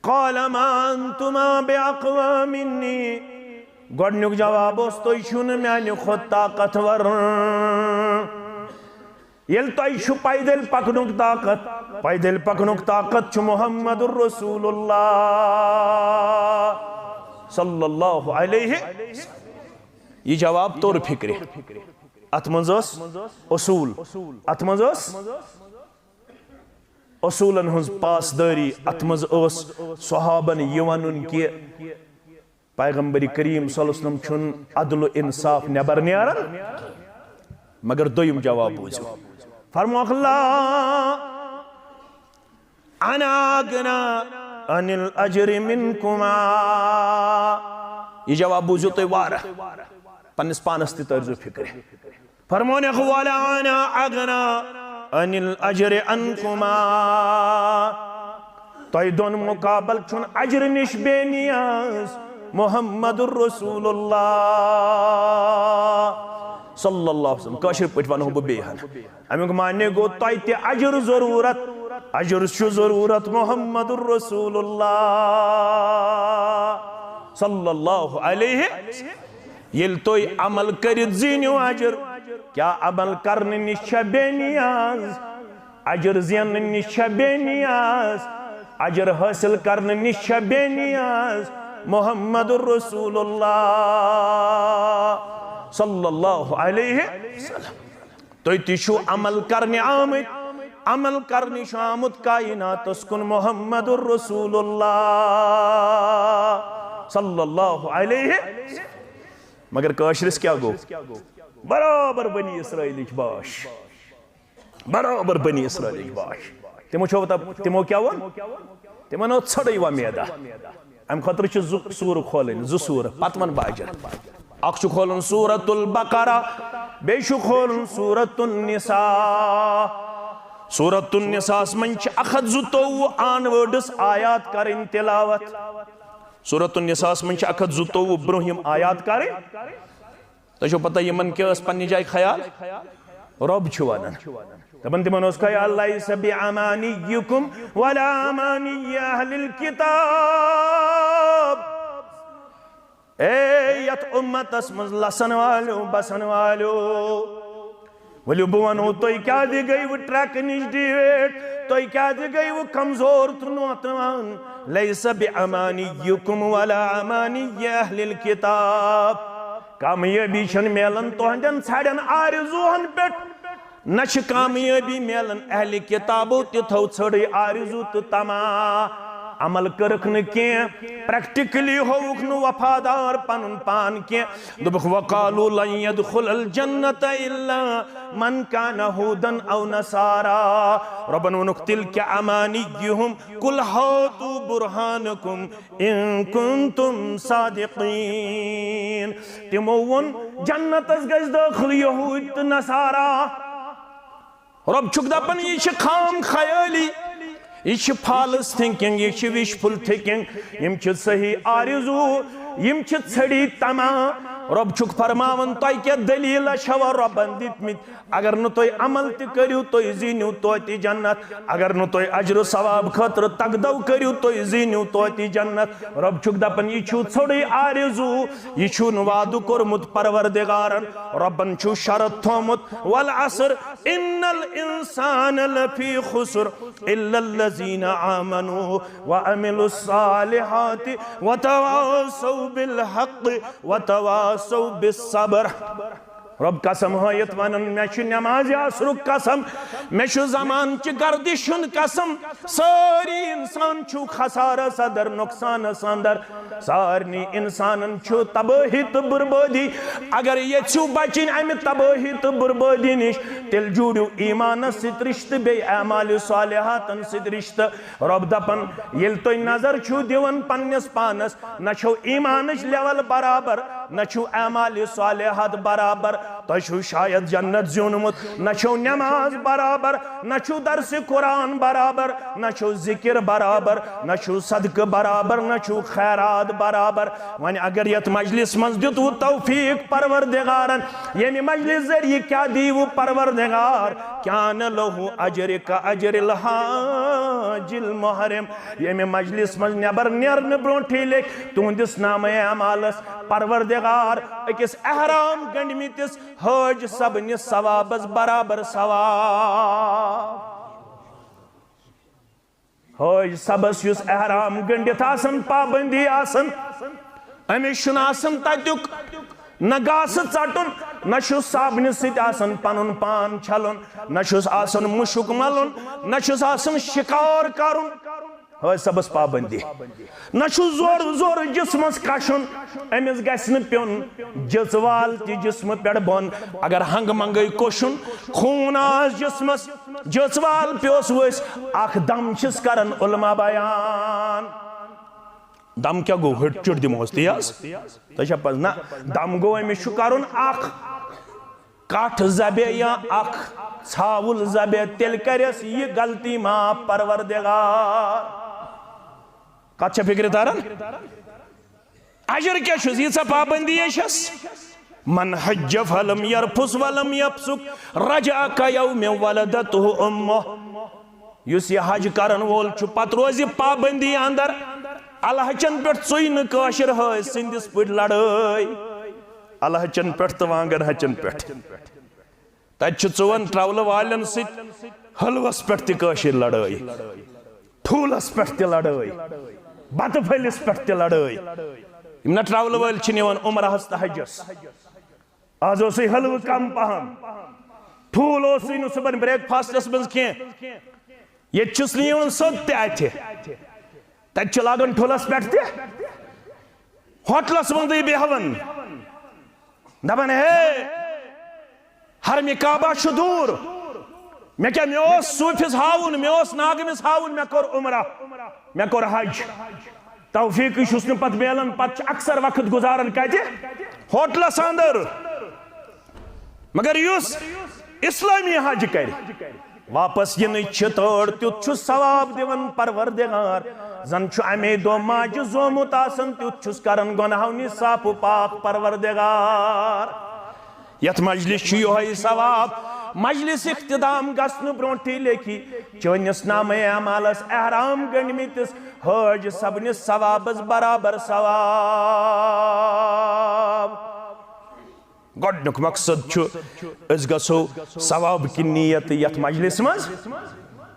قال ما انتما باقوی منی۔ گۄڈٕنیُک جواب اوس، تُہۍ چھِو نہٕ میانہِ کھۄتہٕ طاقتور۔ ییٚلہِ تۄہہِ چھُ پیدل پکنُک طاقت، پیدل پکنُک طاقت چھُ محمد رسول اللہ صلی اللہ علیہ۔ یہِ جواب توٚر فکرِ۔ اتھ منٛز ٲس اصوٗل، اتھ منٛز ٲس اصوٗلن ہٕنٛز پاسدٲری، اتھ منٛز اوس صحابن یہِ ونُن کہِ پیغمبر کریم صلی اللہ علیہ وسلم چھُنہٕ عدل و انصاف نٮ۪بر نیران۔ مگر دوٚیِم جواب بوٗزِو، فرموکھ، لا انا اغنی عن الاجر منکما۔ یہِ جواب بوٗزِو تُہۍ واریاہ، پننِس پانس تہِ تٲرزیو فکرِ۔ فرمونکھ، ولا انا اغنی عن الاجر عنکما۔ تۄہہِ دۄن مقابل چھُنہٕ اجرٕ نِش بے نیاز محمد رسول اللہ صلی اللہ علیہ وسلم۔ کٲشِر پٲٹھۍ ونہو بہٕ بیٚیہِ ہن، امیُک معنی گوٚو، تۄہہِ تہِ اجر ضروٗرت، اجر چھُ ضروٗرت محمد رسول اللہ صلی اللہ علیہ۔ ییٚلہِ تُہۍ عمل کٔرِتھ زیٖنِو اجر، کیٛاہ عمل کرنہٕ نِش چھا بے نیاز؟ اجر زیننہٕ نِش چھا بے نیاز؟ اجر حٲصِل کرنہٕ نِش چھا بے نیاز محمد رسول اللہ صلی اللہ علیہ وسلم؟ تُہۍ تہِ چھِو عمل کرنہِ آمٕتۍ، عمل کرنہِ چھُ آمُت کائناتس کُن محمد رسول اللہ صلی اللہ علیہ۔ مگر کٲشرِس کیٛاہ گوٚو؟ برابر بنی اسرائیلٕچ باش، برابر بنی اسرائیلٕچ باش۔ تِمو چھو وتا-، تِمو کیٛاہ ووٚن؟ تِمن ٲس ژھٔڑٕے وۄمیدہ۔ امہِ خٲطرٕ چھِ زٕ سوٗرٕ کھولٕنۍ، زٕ سوٗرٕ، پتہٕ ونہٕ بہٕ اجر۔ اکھ چھُ کھولُن سورۃ البقرہ، بیٚیہِ چھُ کھولُن سورۃ النساء۔ سورۃ النساء ہس منٛز چھِ اکھ ہتھ زٕتووُہ آن ورڈس آیات کرٕنۍ تلاوت۔ سورۃ النساء ہس منٛز چھِ اکھ ہتھ زٕتووُہ برونٛہِم آیات کرٕنۍ۔ تۄہہِ چھو پتہ یِمن کیٛاہ ٲس پننہِ جایہِ خیال؟ رۄب چھُ ونان۔ دپان تِمن اوس خیال، لیس بامانیکم ولا امانی اہل الکتاب۔ اے یتھ امتس منٛز لسن والیو، بسن والیو، ؤلِو بہٕ ونہو تُہۍ کیٛازِ گٔیوٕ ٹریک نِش ڈیویٹ، تُہۍ کیٛازِ گٔیوٕ کمزور تہٕ نوتوان۔ لیس بامانیکم ولا امانی اہل الکتاب۔ کامیٲبی چھنہٕ میلان تُہنٛدٮ۪ن ژھرٮ۪ن آرزوہن پٮ۪ٹھ، نہ چھِ کامیٲبی میلان اہلِ کتابو تہِ تھٲو ژھٔڑٕے آرزو تہٕ تمع۔ عمل کٔرٕکھ نہٕ کینٛہہ، پریکٹیکلی ہووُکھ نہٕ وفادار پنُن پان کینٛہہ۔ دوٚپُکھ، وقالوا لن يدخل الجنة الا من كان هودا او نصارى۔ رۄبن ووٚنُکھ، تلك امانيهم، قل هاتوا برهانكم ان كنتم صادقين۔ تِمو ووٚن، جنتس گژھِ دٲخل یہوٗدۍ تہٕ نصارا۔ رۄب چھُکھ دپان، یہِ چھِ خام خیٲلی، یہِ چھِ فالس تھنکنگ، یہِ چھِ وشفل تھنکنگ، یِم چھِ صحیح آرزو، یِم چھِ ژھٔڑی تمع۔ رۄب چھُکھ فرماوان، تۄہہِ کیٛاہ دٔلیٖلہ چھوا رۄبن دِتمٕتۍ؟ اگر نہٕ تُہۍ عمل تہِ کٔرِو، تُہۍ زیٖنِو توتہِ جنت۔ اگر نہٕ تُہۍ اجر و ثواب خٲطرٕ تقدو کٔرِو، تُہۍ زیٖنِو توتہِ جنت۔ رۄب چھُکھ دپان، یہِ چھُو ژھوٚرُے آرزو، یہِ چھُو نہٕ وعدٕ کوٚرمُت پروردگارن۔ رۄبن چھُو شرط تھوٚومُت، والعصر ان الانسان لفی خسر الا الذین آمنوا وعملوا الصالحات وتواصوا بالحق وتواصوا بالصبر۔ رۄب قسم ہٲیِتھ ونان، مےٚ چھُ نمازِ عصرُک قسم، مےٚ چھُ زمانہٕ چہِ گردش ہُنٛد قسم، سٲری انسان چھُ خسارس اندر، نۄقصانس اندر، سارنٕے انسانن چھُ تبٲہی تہٕ بربٲدی۔ اگر یژھِو بچِنۍ امہِ تبٲہی تہٕ بربٲدی نِش، تیٚلہِ جوٗڑِو ایٖمانس سۭتۍ رشتہٕ، بیٚیہِ اعمالِ صالحاتن سۭتۍ رشتہٕ۔ رۄب دپان، ییٚلہِ تُہۍ نظر چھِو دِوان پننِس پانس، نہ چھو ایٖمانٕچ لیول برابر، نہ چھو اعمالِ صالحات برابر، تۄہہِ چھُو شاید جنت زیوٗنمُت، نہ چھو نماز برابر، نہ چھُو درسِ قرآن برابر، نہ چھُو ذکر برابر، نہ چھُو صدقہٕ برابر، نہ چھُو خیرات برابر۔ وۄنۍ اگر یتھ مجلس منٛز دیُتوٕ توفیق پروردگارن، ییٚمہِ مجلس ذٔریعہٕ کیٛاہ دیٖوٕ پروردگار؟ کان لہ اجر کا اجر الحاج المحرم۔ ییٚمہِ مجلس منٛز نٮ۪بر نیرنہٕ برونٛٹھٕے لیکھِ تُہنٛدِس نامہ اعمالس پروردگار أکِس احرام گنٛڈمٕتِس حٲج صٲبنِس ثوابس برابر ثواب۔ حٲج صٲبس یُس احرام گٔنٛڈِتھ آسان پابندی آسان، أمِس چھُنہٕ آسان تَتیُک نہ گاسہٕ ژَٹُن، نہ چھُس صابنہِ سۭتۍ آسان پَنُن پان چھَلُن، نہ چھُس آسان مُشُک مَلُن، نہ چھُس آسان شِکار کَرُن۔ حٲج صٲبس پابندی۔ نہ چھُ زورٕ زورٕ جسمس کشُن، أمِس گژھِ نہٕ پیوٚن جٔژ وال تہِ جسمہٕ پٮ۪ٹھ بۄن۔ اگر ہنگہٕ منگے کوٚشُن، خوٗن آس جسمس، جٔژ وال پیوٚس ؤسۍ، اکھ دم چھِس کران علماء بیان۔ دم کیٛاہ گوٚو؟ ہٹ چٹ دِموس تی حظ۔ تۄہہِ چھا پَز؟ نہ، دم گوٚو أمِس چھُ کرُن اکھ کٹھ زبے یا اکھ ژھاوُل زبے، تیٚلہِ کرٮ۪س یہِ غلطی معاف پروردگار۔ کتھ چھےٚ فکرِ تران؟ اجر کیٛاہ چھُس؟ ییٖژاہ پابندی ہے چھس۔ من حج فلم یرفس ولم یفسق رجع کیوم ولدتہ امہ۔ یُس یہِ حج کرن وول چھُ، پتہٕ روزِ پابندی اندر، الہٕ ہچن پٮ۪ٹھ ژُیہِ نہٕ کٲشِر حٲج سٕنٛدِس پٲٹھۍ لڑٲے۔ الہٕ ہچن پٮ۪ٹھ تہٕ وانگن ہچن پٮ۪ٹھ۔ تتہِ چھِ ژُون ٹرولہٕ والٮ۪ن سۭتۍ حلوس پٮ۪ٹھ تہِ کٲشِر لڑٲے، ٹھوٗلس پٮ۪ٹھ تہِ لڑٲے، بتہٕ پھٔلِس پٮ۪ٹھ تہِ لڑٲے۔ یِم نہ ٹرولہٕ وٲلۍ چھِ نِوان عمرہس تہٕ حجس۔ از اوسُے حلوٕ کم پہم، ٹھوٗل اوسُے نہٕ صُبحن بریک فاسٹس منٛز کینٛہہ۔ ییٚتہِ چھُس نہٕ یِوان سیوٚد تہِ اتھِ۔ تتہِ چھِ لاگان ٹھوٗلس پٮ۪ٹھ تہِ، ہوٹلس منٛزٕے بیہوان، دپان، ہے، حرمِ کعبہ چھُ دوٗر، مےٚ کیٛاہ، مےٚ اوس صوٗفِس ہاوُن، مےٚ اوس ناگمِس ہاوُن، مےٚ کوٚر عمرہ، مےٚ کوٚر حج۔ توفیٖقٕے چھُس نہٕ پتہٕ میلان، پتہٕ چھِ اکثر وقت گُزاران کتہِ؟ ہوٹلس اندر۔ مگر یُس اسلٲمی حج کرِ، واپس یِنٕچ چھِ تٲڑ، تیُتھ چھُ ثواب دِوان پروردگار۔ زن چھُ امے دۄہ ماجہِ زومُت آسان، تیُتھ چھُس کران گۄناہو نِش صاف و پاک پروردگار۔ یتھ مجلس چھُ یِہوٚے ثواب۔ مجلس اختتام گژھنہٕ برونٛٹھٕے لیکھِ چٲنِس نامہ اعمالس احرام گٔنڈمٕتِس حٲج صٲبنِس ثوابس برابر ثواب۔ گۄڈنیُک مقصد چھُ، أسۍ گژھو ثواب کہِ نیت یتھ مجلس منٛز۔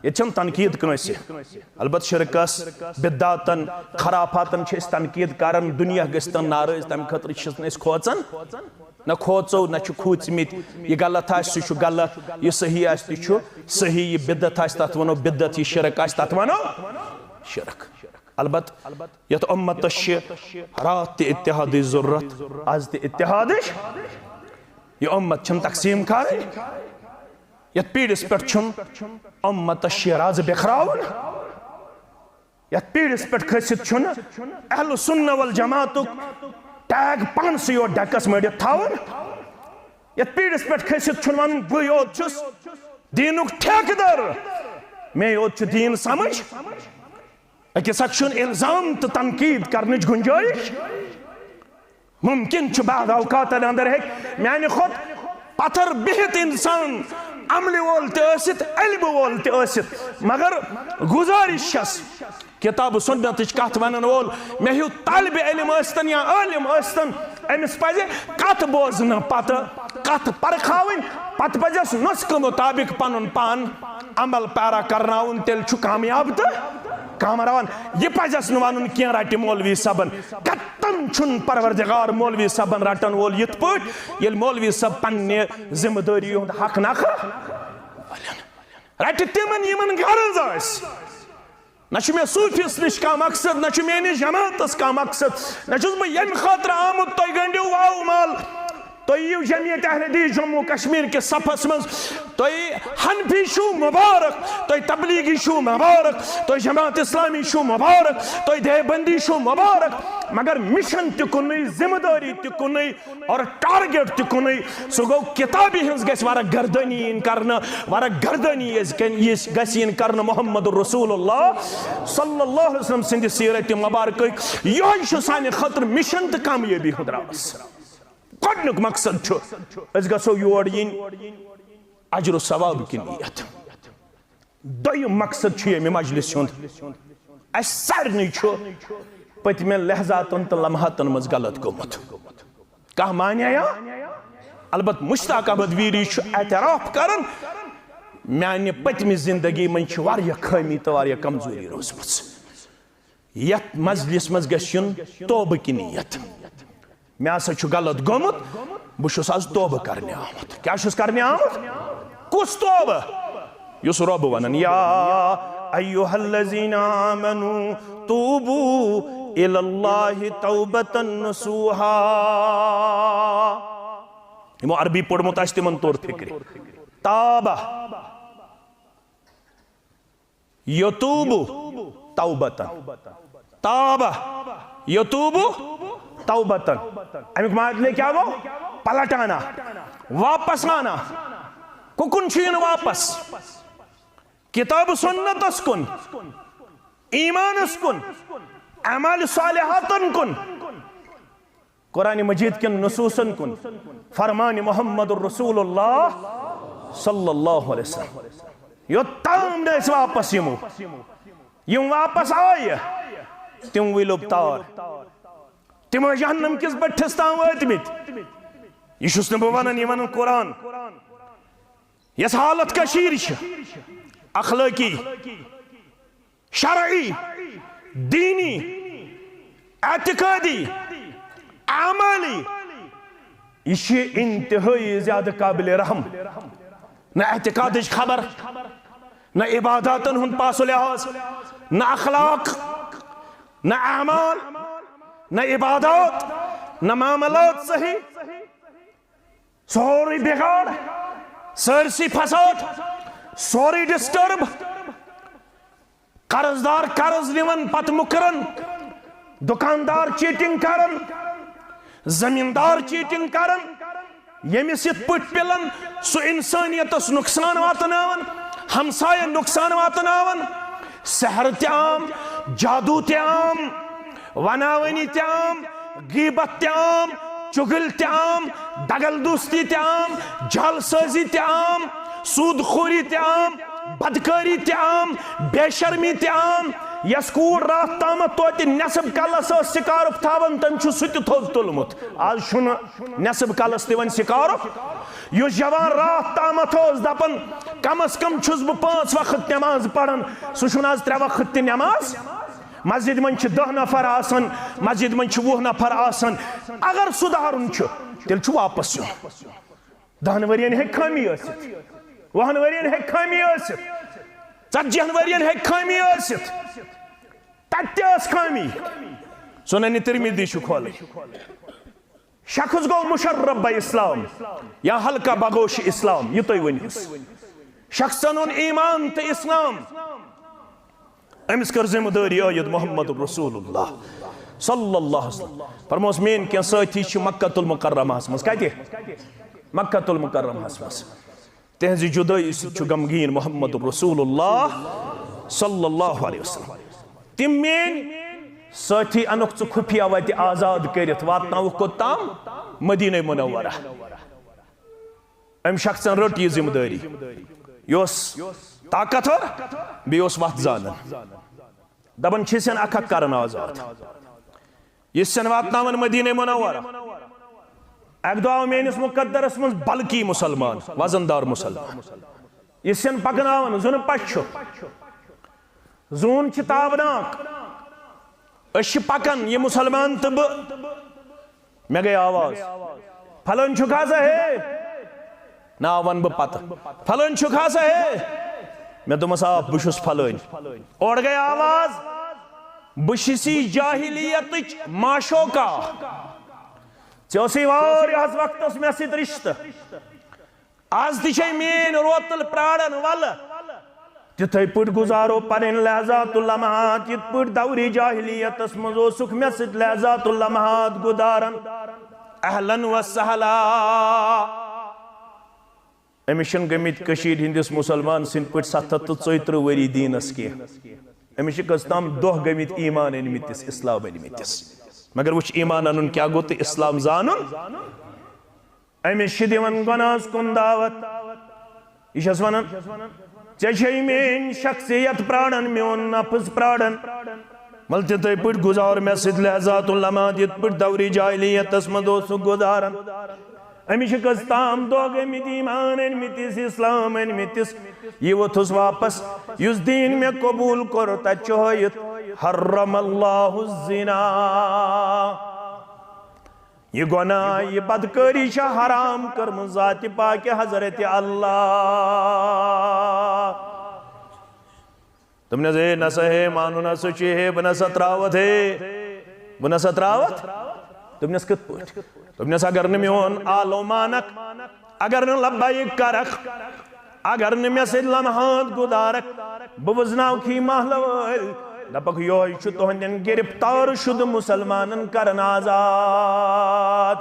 ییٚتہِ چھَنہٕ تنقید کٲنٛسہِ۔ البتہ شرکس، بدعاتن، خرافاتن چھِ أسۍ تنقید کران، دُنیا گژھِ تن ناراض، تمہِ خٲطرٕ چھِس نہٕ أسۍ کھوژان۔ نہ کھوژو، نہ چھِ کھوٗژمٕتۍ۔ یہِ غلط آسہِ، سُہ چھُ غلط، یہِ صحیح آسہِ، تہِ چھُ صحیح، یہِ بدعت آسہِ، تتھ ونو بدعت، یہِ شرک آسہِ، تتھ ونو شرک۔ البتہ یتھ امتس چھِ راتھ تہِ اتحادٕچ ضرورت، از تہِ اتحادٕچ۔ یہِ امت چھنہٕ تقسیٖم کرٕنۍ۔ یتھ پیٖرِس پٮ۪ٹھ چھُنہٕ امتس شیرازٕ بکھراوُن۔ یتھ پیٖرِس پٮ۪ٹھ کھٔسِتھ چھُنہٕ اہل سنہ والجماعتُک ٹیگ پانسٕے یوت ڈیکس مٔڑِتھ تھاوُن۔ یتھ پیٖرِس پٮ۪ٹھ کھٔسِتھ چھُنہٕ ونُن، بٕے یوت چھُس دیٖنُک ٹھیکہٕ در، مے یوت چھُ دیٖن سمجھ۔ أکِس اکھ چھُنہٕ الزام تہٕ تنقید کرنٕچ گنجٲیش۔ ممکن چھُ بعض اوقاتن اندر ہیٚکہِ میانہِ کھۄتہٕ پتھر بِہِتھ انسان عملہِ وول تہِ ٲسِتھ، علمہٕ وول تہِ ٲسِتھ، مگر گزارش چھس، کتاب و سنتٕچ کتھ ونن وول مےٚ ہیو طالب علم ٲسۍتن یا عالم ٲسۍتن، أمِس پزِ کتھ بوزنہٕ پتہٕ کتھ پرکھاوٕنۍ، پتہٕ پزٮ۪س نسخہٕ مطابق پنُن پان عمل پیرا کرناوُن، تیٚلہِ چھُ کامیاب تہٕ کامران، یہِ پزٮ۪س نہٕ ونُن کینٛہہ، رٹہِ مولوی صٲبن۔ کتن چھُنہٕ پروردگار مولوی صٲبن رٹن وول یِتھ پٲٹھۍ، ییٚلہِ مولوی صٲب پننہِ ذمہٕ دٲری ہُنٛد حق نکھٕ رٹہِ تِمن، یِمن غرض آسہِ۔ نہ چھُ مےٚ صوٗفیس نِش کانٛہہ مقصد، نہ چھُ میٲنِس جماعتس کانٛہہ مقصد، نہ چھُس بہٕ ییٚمہِ خٲطرٕ آمُت تۄہہِ گنڈِو واو مال۔ تُہۍ یِیِو جمعیت اہل حدیث جموں کشمیر کِس صفس منٛز، تُہۍ حنفی چھِو مبارک، تُہۍ تبلیغی چھِو مبارک، تُہۍ جماعت اسلامی چھِو مبارک، تُہۍ دیوبندی چھِو مبارک، مگر مشن تہِ کُنُے، ذمہٕ دٲری تہِ کُنُے اور ٹارگیٹ تہِ کُنُے۔ سُہ گوٚو، کتابہِ ہٕنٛز گژھِ ورق گردٲنی یِنۍ کرنہٕ، ورق گردٲنی یِس-، یِس-، گژھِ یِنۍ کرنہٕ محمد رسول اللہ صلی اللہ علیہ وسلم سٕنٛدِ سیرت مبارکٕکۍ۔ یِہوٚے چھُ سانہِ خٲطرٕ مشن تہٕ کامیٲبی ہُنٛد راز۔ گۄڈٕنیُک مقصد چھُ، أسۍ گژھو یور یِنۍ اجر و ثواب کہِ نیت۔ دوٚیِم مقصد چھُ ییٚمہِ مجلس ہُنٛد، اَسہِ سارنٕے چھُ پٔتمٮ۪ن لحظاتن تہٕ لمحاتن منٛز غلط گوٚمُت۔ کانٛہہ مانیٛا؟ البتہ مشتاق احمد ویری چھُ اعتراف کران، میانہِ پٔتمہِ زندگی منٛز چھِ واریاہ خٲمی تہٕ واریاہ کمزوری روٗزمٕژ۔ یتھ مجلس منٛز گژھِ یُن توبہٕ کہِ نیت۔ مےٚ ہسا چھُ غلط گوٚمُت، بہٕ چھُس آز توبہٕ کرنہِ آمُت۔ کیٛاہ چھُس کرنہِ آمُت؟ کُس توبہٕ؟ یُس رۄب ونان، یا ایھا الذین آمنوا توبوا الی اللہ توبۃ نصوحا۔ یِمو عربی پوٚرمُت آسہِ، تِمن توٚر فکرِ۔ تابہ یتوب توبتن۔ تاب یتوب توبتن۔ امیُک معنی کیٛاہ گوٚو؟ پلٹ آنا، واپس آنا۔ کُکُن چھُ یُن واپس؟ کتاب سنتس کُن، ایمانس کُن، اعمال صالحاتن کُن۔ قرآن مجید کٮ۪ن نصوصن کُن، فرمان محمد رسول اللہ صلی اللہ علیہ وسلم۔ یوٚتام نہٕ أسۍ واپس یِمو، یِم واپس آیہِ، تِم وٕلوٚب تار، تِم ٲسۍ جہنم کِس بٔٹھِس تام وٲتمٕتۍ۔ یہِ چھُس نہٕ بہٕ ونان، یہِ ونان قرآن۔ یۄس حالت کٔشیٖرِ چھِ، اخلٲقی، شرعی، دینی، اعتقادی، اعمالی، یہِ چھِ انتہٲئی زیادٕ قابل رحم۔ نہ اعتقادٕچ خبر، نہ عباداتن ہُنٛد پاس و لحاظ، نہ اخلاق، نہ اعمال، نہ عبادات، نہ معاملات صحیح۔ سورُے بِگاڑ، سٲرسٕے فساد، سورُے ڈسٹرب۔ قرض دار قرض نِوان پتہٕ مُکران، دُکاندار چیٹنگ کران، زمیٖندار چیٹنگ کران، ییٚمِس یِتھ پٲٹھۍ پِلان سُہ اِنسٲنیتس نۄقصان واتناوان، ہمساین نۄقصان واتناوان، سحر تہِ عام، جادو تہِ عام، وناوٲنی تہِ عام، غیبت تہِ عام، چُغل تہِ عام، دغل دوستی تہِ عام، جعل سٲزی تہِ عام، سود خوری تہِ عام، بدکاری تہِ عام، بے شرمی تہِ عام۔ یس کوٗر راتھ تامتھ توتہِ نصب کلس ٲس سکارف تھاوان، تٔمۍ چھُ سُہ تہِ تھوٚد تُلمُت۔ آز چھُنہٕ نصب کلس تہِ وۄنۍ سکارف۔ یُس جوان راتھ تامتھ اوس دپان، کم از کم چھُس بہٕ پانٛژھ وقت نماز پران، سُہ چھُنہٕ آز ترٛےٚ وقت تہِ نماز۔ مسجد منٛز چھِ دَہ نفر آسان، مسجد منٛز چھِ وُہ نفر آسان۔ اگر سُدھارُن چھُ، تیٚلہِ چھُ واپس یُن۔ دَہن ؤرین ہیٚکہِ خٲمی ٲسِتھ، وُہن ؤرین ہیٚکہِ خٲمی ٲسِتھ، ژتجی ہن ؤرین ہیٚکہِ خٲمی ٲسِتھ۔ تتہِ تہِ ٲس خٲمی۔ سنن ترمذی چھُ کھولٕنۍ۔ شخص گوٚو مشرب بہ اسلام یا حلقہ بگوش اسلام، یہِ تُہۍ ؤنِو۔ شخصن اوٚن ایمان تہٕ اسلام، أمِس کٔر ذمہٕ دٲری عٲید محمد رسول اللہ صلی اللہ علیہ وسلم۔ فرموس، میٲنۍ کینٛہہ سٲتھی چھِ مکہ المکرمہس منٛز۔ کتہِ؟ مکہ المکرمہس منٛز۔ تہنٛزِ جدٲیی سۭتۍ چھُ غمگیٖن محمد رسول اللہ صلی اللہ علیہ وسلم۔ تِم میٲنۍ سٲتھی انُکھ ژٕ خفیہ وتہِ آزاد کٔرِتھ، واتناوُکھ کوٚت تام؟ مدینہ منورہ۔ أمۍ شخصن رٔٹ یہِ ذمہٕ دٲری۔ یہِ اوس طاقتور، بیٚیہِ اوس وتھ زانان۔ دپان چھِسن اکھ اکھ کرن آزاد۔ یہِ چھِسن واتناوان مدینہ منورہ۔ اکہِ دۄہ آو میٲنِس مقدرس منٛز بلکی مسلمان، وزن دار مسلمان۔ یہِ چھِسن پکناوان، زُنہٕ پچھ چھُ۔ زوٗن چھِ تابناک۔ أسۍ چھِ پکان، یہِ مُسلمان تہٕ بہٕ۔ مےٚ گٔے آواز، "پھلٲنۍ چھُکھا سا ہے؟" ناو وَنہٕ بہٕ پتہٕ۔ "پھلٲنۍ چھُکھا سا ہے؟" مےٚ دوٚپمَس، "آ، بہٕ چھُس پھلٲنۍ۔" اورٕ گٔے آواز، "بہٕ چھُسی جاہلیتٕچ معشوقہ۔ ژےٚ اوسُے واریاہَس وقتَس مےٚ سۭتۍ رِشتہٕ۔ از تہِ چھے میٲنۍ روتل پراران، ولہٕ تِتھے پٲٹھۍ گُزارو پنٕنۍ لحظات و لمحات، یِتھ پٲٹھۍ دورِ جاہلیتس منٛز اوسُکھ مےٚ سۭتۍ لحظات و لمحات گُزاران۔" اہلن و سہلا۔ أمِس چھِنہٕ گٔمٕتۍ کٔشیٖرِ ہٕنٛدِس مُسلمان سٕنٛدۍ پٲٹھۍ ستھ ہتھ تہٕ ژۄیہِ ترٕٛہ ؤری دیٖنس کینٛہہ۔ أمِس چھِ کٔژ تام دۄہ گٔمٕتۍ ایمان أنمٕتِس، اسلام أنمٕتِس۔ مگر وٕچھ، ایمان انُن کیٛاہ گوٚو تہٕ اسلام زانُن۔ أمِس چھِ دِوان گۄناہس کُن دعوت۔ یہِ چھَس وَنان، "ژےٚ چھے میٲنۍ شخصیت پراران، میون نفس پراران۔ وَلہٕ تِتھے پٲٹھۍ گُزار مےٚ سۭتۍ لحظات و لمحات، یِتھ پٲٹھۍ دورِ جاہلیتس منٛز اوسُکھ گُزاران۔" أمِس چھِ کٔژ تام دۄہ گٔمٕتۍ ایمان أنمٕتِس، اسلام أنمٕتِس۔ یہِ ووٚتھُس واپس، یُس دیٖن مےٚ قبوٗل کوٚر، تَتہِ چھُ ہٲیِتھ، "حرم اللہ الزنا۔" یہِ گۄناہ، یہِ بدکٲری چھےٚ حرام کٔرمٕژ ذاتِ پاکہِ حضرت اللہ۔ دوٚپنس، "ہے نسا ہے، مانُن ہسا چھُ ہے، بہٕ نسا تراوتھ ہے، بہٕ نسا تراوتھ۔" دوٚپنس، "کِتھ پٲٹھۍ؟" دوٚپنس، "اگر نہٕ میون آلو مانکھ، اگر نہٕ لبیک کرکھ، اگر نہٕ مےٚ سۭتۍ لمحات گُزارکھ، بہٕ وٕزناوکھ یہِ محلہٕ وٲلۍ، دپکھ، یِہوٚے چھُ تُہنٛدٮ۪ن گرفتار شُدٕ مُسلمانن کرن آزاد۔"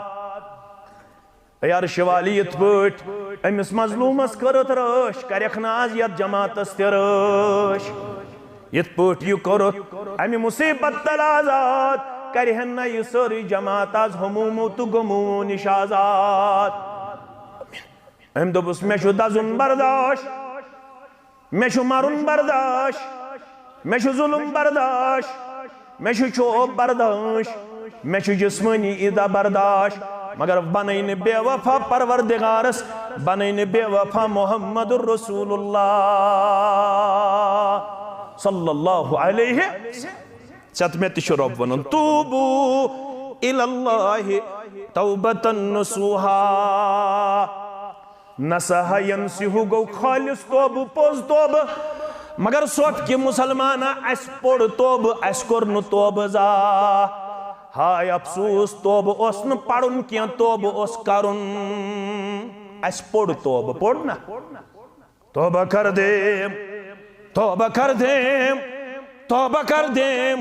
اے عرشہِ والی، یِتھ پٲٹھۍ أمِس مظلوٗمس کٔرٕتھ رٲچھ، کرٮ۪کھ نہٕ آز یتھ جماعتس تہِ رٲچھ۔ یِتھ پٲٹھۍ یہِ کوٚرُتھ امہِ مُصیبت تل آزاد، کرِہن نہ یہِ سٲرٕے جماعت آز ہمومو تہٕ غمومو نِش آزاد۔ أمۍ دوٚپُس، "مےٚ چھُ دزُن برداش، مےٚ چھُ مرُن برداش، مےٚ چھُ ظُلُم برداش، مےٚ چھُ چوب برداش، مےٚ چھُ جسمٲنی ایٖزا برداش، مگر بنٲے نہٕ بے وفا پروردگارس، بنٲے نہٕ بے وفا محمد رسول اللہ صلی اللہ علیہ وسلم۔" ژےٚ تہٕ مےٚ تہِ چھُ رۄب وَنُن، "توبو الی اللہ توبتن نصوحا۔" نہ سا ینصح گوٚو خالص توبہٕ، پوٚز توبہٕ۔ مگر سۄتھ کہِ مُسلمانہ، اَسہِ پوٚر توبہٕ، اَسہِ کوٚر نہٕ توبہٕ زانٛہہ۔ ہاے افسوس، توبہٕ اوس نہٕ پَرُن کینٛہہ، توبہٕ اوس کَرُن۔ اَسہِ پوٚر توبہٕ، پوٚر نہ؟ توبہ کر دے، توبہ کر دے، توبہ کر دے۔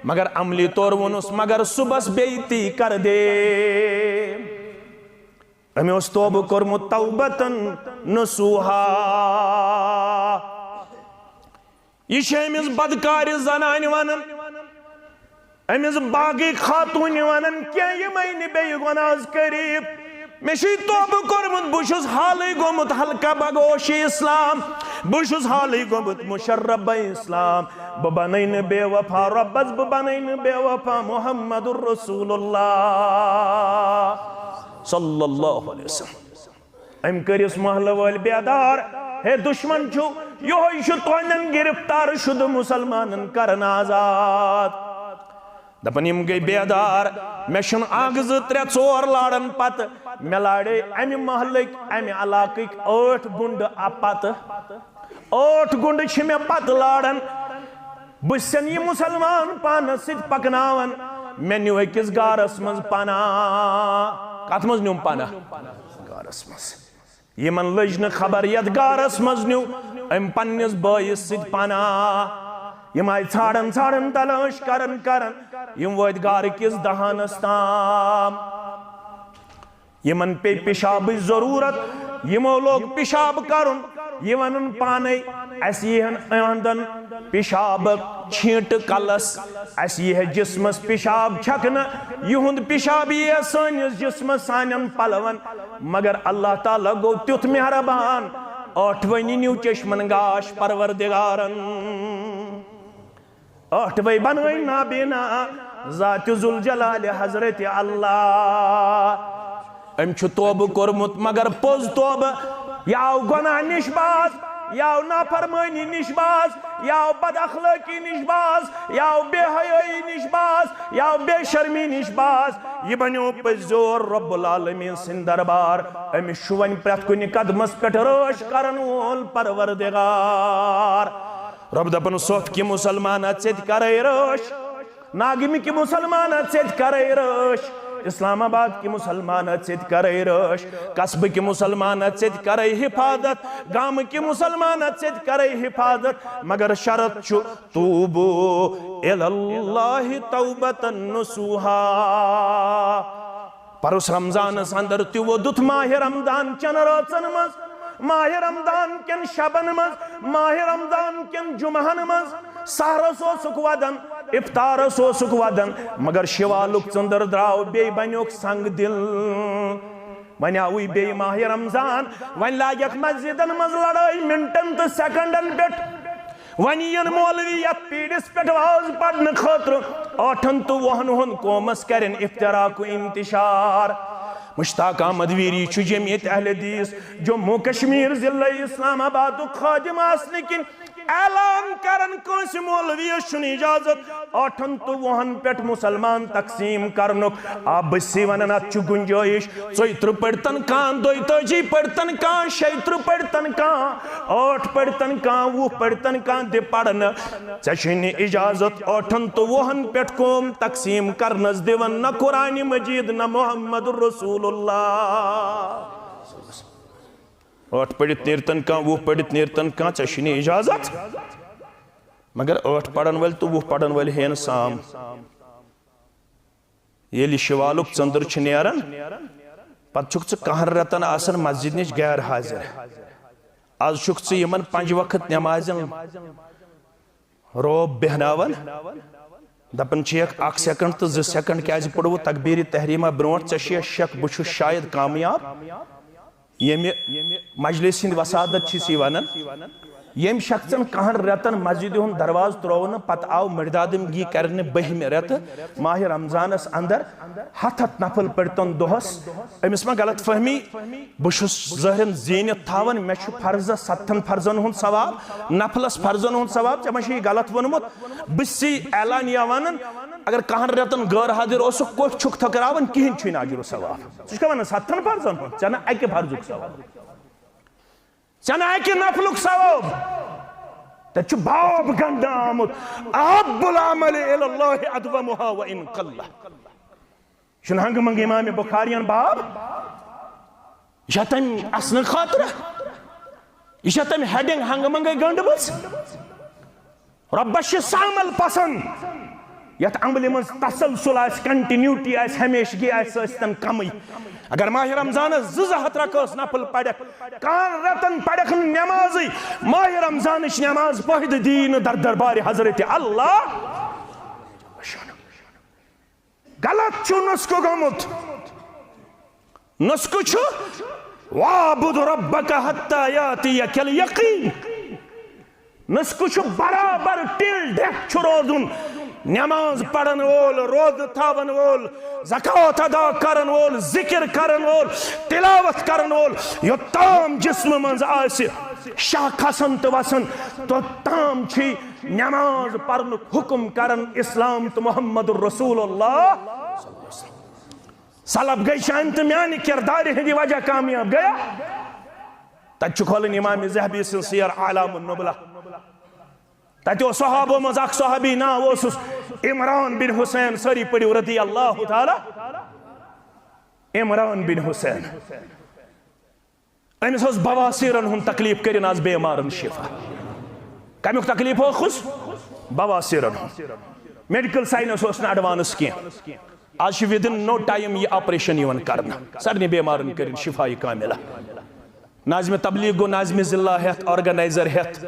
مگر عملی طور ووٚنُس، مگر صُبحس بیٚیہِ تی کر دے۔ أمۍ اوس توبہٕ کوٚرمُت توبتن نصوحا۔ یہِ چھِ أمِس بدکارِ زنانہِ ونان، أمِس باقٕے خاتوٗنہِ ونان، کینٛہہ یِمے نہٕ بیٚیہِ گۄناہس قریب۔ مےٚ چھُے توبہٕ کوٚرمُت، بہٕ چھُس حالٕے گوٚمُت حلقہ بگوش اسلام، بہٕ چھُس حالٕے گوٚمُت مشرب اسلام۔ بہٕ بنَے نہٕ بے وفا رۄبس، بہٕ بنَے نہٕ بے وفا محمد رسول اللہ صلی اللہ علیہ وسلم۔ أمۍ کٔرِس محلہٕ وٲلۍ بیدار، ہے دُشمن چھُ، یِہوٚے چھُ تُہنٛدٮ۪ن گرفتار شُدٕ مُسلمانن کرن آزاد۔ دپان، یِم گٔے بیدار، مےٚ چھُنہٕ اکھ، زٕ، ترٛےٚ، ژور لاران پتہٕ، مےٚ لارے امہِ محلٕکۍ، امہِ علاقٕکۍ ٲٹھ گُنڈٕ اَ پتہٕ۔ ٲٹھ گُنڈٕ چھِ مےٚ پتہٕ لاران۔ بہٕ چھُسن یہِ مُسلمان پانس سۭتۍ پکناوان۔ مےٚ نیوٗ أکِس غارس منٛز پناہ۔ کتھ منٛز نیوٗم پناہ؟ غارس منٛز۔ یِمن لٔج نہٕ خبر یتھ غارس منٛز نیوٗ أمۍ پننِس بٲیِس سۭتۍ پناہ۔ یِم آیہِ ژھانڈان ژھانڈان، تلٲش کران کران، یِم وٲتۍ غارٕ کِس دہانس تام۔ یِمن پیٚیہِ پِشابٕچ ضروٗرت، یِمو لوگ پِشاب کرُن۔ یہِ ونان پانے، اسہِ یِہن اہنٛدن پِشابہٕ چھیٖنٹہٕ کلس، اسہِ یِہے جسمس پِشاب چھکنہٕ، یِہُنٛد پِشاب یِیہِ سٲنِس جسمس، سانٮ۪ن پلون۔ مگر اللہ تعالیٰ گوٚو تیُتھ مہربان، ٲٹھوٕنی نیوٗ چشمن گاش پروردگارن۔ ٲٹھوے بنٲے نابینا ذات ذوالجلال حضرت اللہ۔ أمۍ چھُ توبہٕ کوٚرمُت، مگر پوٚز توبہٕ۔ یہِ آو گۄناہ نِش باز، یہِ آو نافرمٲنی نِش باز، یہِ آو بد اخلٲقی نِش باز، یہِ آو بے حیٲیی نِش باز، یہِ آو بے شرمی نِش باز۔ یہِ بنیو پٔزۍ زور رب العالمین سٕنٛدۍ دربار۔ أمِس چھُ وۄنۍ پرٛٮ۪تھ کُنہِ قدمس پٮ۪ٹھ رٲچھ کرن وول پروردگار۔ رب دپان، صوف کہِ مسلمانہ ژےٚ تہِ کرے رٲچھ، ناگمہِ کہِ مسلمانہ ژےٚ تہِ کرے رٲچھ، اسلام آباد کہِ مسلمانہ ژےٚ تہِ کرے رٲچھ، قصبہٕ کہِ مسلمانہ ژےٚ تہِ کرے حفاظت، گامہٕ کہِ مسلمانہ ژےٚ تہِ کرے حفاظت، مگر شرط چھُ، توبو الی اللہ توبتاً نصوحا۔ پرُس رمضانس اندر تہِ ووٚدُتھ ماہِ رمضان چٮ۪ن رٲژن منٛز، ماہِ رمضان کٮ۪ن شبن منٛز، ماہِ رمضان کٮ۪ن جمعہن منٛز۔ سحرس اوسُکھ ودان، افطارس اوسُکھ ودان، مگر شوالُک ژٔنٛدٕر درٛاو، بیٚیہِ بنیوکھ سنگ دل۔ وۄنۍ آوٕے بیٚیہِ ماہِ رمضان، وۄنۍ لاگکھ مسجدن منٛز لڑٲے منٹن تہٕ سیکنڈن پٮ۪ٹھ۔ وۄنۍ یِن مولوی یتھ پیٖرِس پٮ۪ٹھ واز پرنہٕ خٲطرٕ، ٲٹھن تہٕ وُہن ہُنٛد قومس کرن افتراق و انتشار۔ مشتاق احمد ویری چھُ جمعیت اہل حدیث جموں کشمیر ضلع اسلام آبادُک خادم آسنہٕ کِنۍ اعلان کران، کٲنٛسہِ مولویس چھُنہٕ اجازت ٲٹھن تہٕ وُہن پٮ۪ٹھ مسلمان تقسیم کرنُک۔ آ، بہٕ چھُسے ونان، اتھ چھُ گنجٲیش۔ ژۄیہِ ترٕٛہ پٔرۍتن کانٛہہ، دۄیہِ تٲجی پٔرۍتن کانٛہہ، شیٚیہِ ترٕٛہ پٔرۍتن کانٛہہ، ٲٹھ پٔرۍتن کانٛہہ، وُہ پٔرۍتن کانٛہہ، دِ پرنہٕ۔ ژےٚ چھُے نہٕ اجازت ٲٹھن تہٕ وُہن پٮ۪ٹھ قوم تقسیم کرنس دِوان، نہ قرآن مجید، نہ محمد رسول اللہ۔ ٲٹھ پٔرِتھ نیرتن کانٛہہ، وُہ پٔرِتھ نیرتن کانٛہہ، ژےٚ چھُے نہٕ اجازت۔ مگر ٲٹھ پرن وٲلۍ تہٕ وُہ پرن وٲلۍ ہیٚین سام۔ ییٚلہِ شوالُک ژٔنٛدٕر چھُ نیران، پتہٕ چھُکھ ژٕ کہن رٮ۪تن آسان مسجد نِش غیر حاضر۔ از چھُکھ ژٕ یِمن پنٛج وقت نٮ۪مازٮ۪ن روب بیہناوان، دپان چھِکھ، اکھ سیکنڈ تہٕ زٕ سیکنڈ کیازِ پوٚرُتھ تکبیرِ تحریمہ برونٛٹھ؟ ژےٚ چھُیا شک بہٕ چھُس شاید کامیاب؟ ییٚمہِ مجلس ہٕنٛدۍ وسادت چھِ سی ونان، ییٚمۍ شخصن کہن رٮ۪تن مسجدِ ہُنٛد دروازٕ تروو نہٕ، پتہٕ آو مردادمگی کرنہٕ بٔہمہِ رٮ۪تہٕ ماہِ رمضانس اندر ہتھ ہتھ نفل پٔرۍتن دۄہس۔ أمِس ما غلط فہمی؟ بہٕ چھُس ظٲہرن زیٖنِتھ تھاوان، مےٚ چھُ فرضس ستتھن فرضن ہُنٛد ثواب، نفلس فرضن ہُنٛد ثواب، ژےٚ ما چھُے یہِ غلط ووٚنمُت؟ بہٕ چھُسے اعلانیہ ونان، اگر کہن رٮ۪تن غٲر حٲضِر اوسُکھ، کوٚٹھۍ چھُکھ تھٔکراوان، کِہیٖنۍ چھُے نہٕ اجر و ثواب۔ ژٕ چھُکھا ونان ستتھن فرضن ہُنٛد؟ ژےٚ نہٕ اکہِ فرضُک ثواب، ژےٚ نہٕ اکہِ نفلُک ثواب۔ تتہِ چھُ باب گنڈنہٕ آمُت، احب العمل الی اللہ ادومہا و ان قل۔ یہِ چھُنہٕ ہنگہٕ منگہٕ امام بخاریَن باب، یہِ چھا تمہِ اسنہٕ خٲطرٕ؟ یہِ چھا تمہِ ہیڈنگ ہنگہٕ منگے گنڈمٕژ؟ رۄبس چھِ سُہ عمل پسند یتھ عملہِ منٛز تسلسل آسہِ، کنٹینیوٹی آسہِ، ہمیشگی آسہِ، سۄ ٲسۍ تن کمٕے۔ اگر ماہِ رمضانس زٕ زٕ ہتھ رکٲژ نفل پرکھ، کہن رٮ۪تن پرکھ نہٕ نمازٕے، ماہِ رمضانٕچ نماز فٲیدٕ دی نہٕ در دربارِ حضرت اللہ۔ غلط چھُ نسخہٕ گوٚمُت۔ نسخہٕ چھُ، "واعبد ربک حتی یاتیک الیقین۔" نسخہٕ چھُ برابر till death چھُ روزُن۔ نماز پرن وول، روزٕ تھاون وول، زکوٰۃ ادا کرن وول، ذکر کرن وول، تلاوت کرن وول، یوٚتام جسمہٕ منٛز آسہِ شاہ کھسان تہٕ وسان، توٚتام چھُے نماز پرنُک حکم کران اسلام تہٕ محمد رسول اللہ۔ سلب گٔے چانہِ تہٕ میانہِ کردارِ ہٕنٛدِ وجہ کامیاب گٔیا؟ تتہِ چھُ کھولٕنۍ امام ذہبی سٕنٛز سیر اعلام النبلہ۔ تتہِ اوس صحابو منٛز اکھ صحابی، ناو اوسُس عمران بن حسین، سٲری پٔرِو رضی اللہ تعالیٰ، عمران بن حسین۔ أمِس اوس بواسیرن ہُنٛد تکلیف، کٔرِن از بیمارن شفا۔ کمیُک تکلیف اوسُس؟ بواسیرن ہُنٛد۔ میڈیکل سائنس اوس نہٕ ایڈوانس کینٛہہ۔ از چھُ within no time یہِ آپریشن یِوان کرنہٕ۔ سارنٕے بیمارن کٔرِن شفا کاملہ۔ ناظم تبلیغ گوٚو ناظم ضلع ہٮ۪تھ، آرگنائزر ہٮ۪تھ،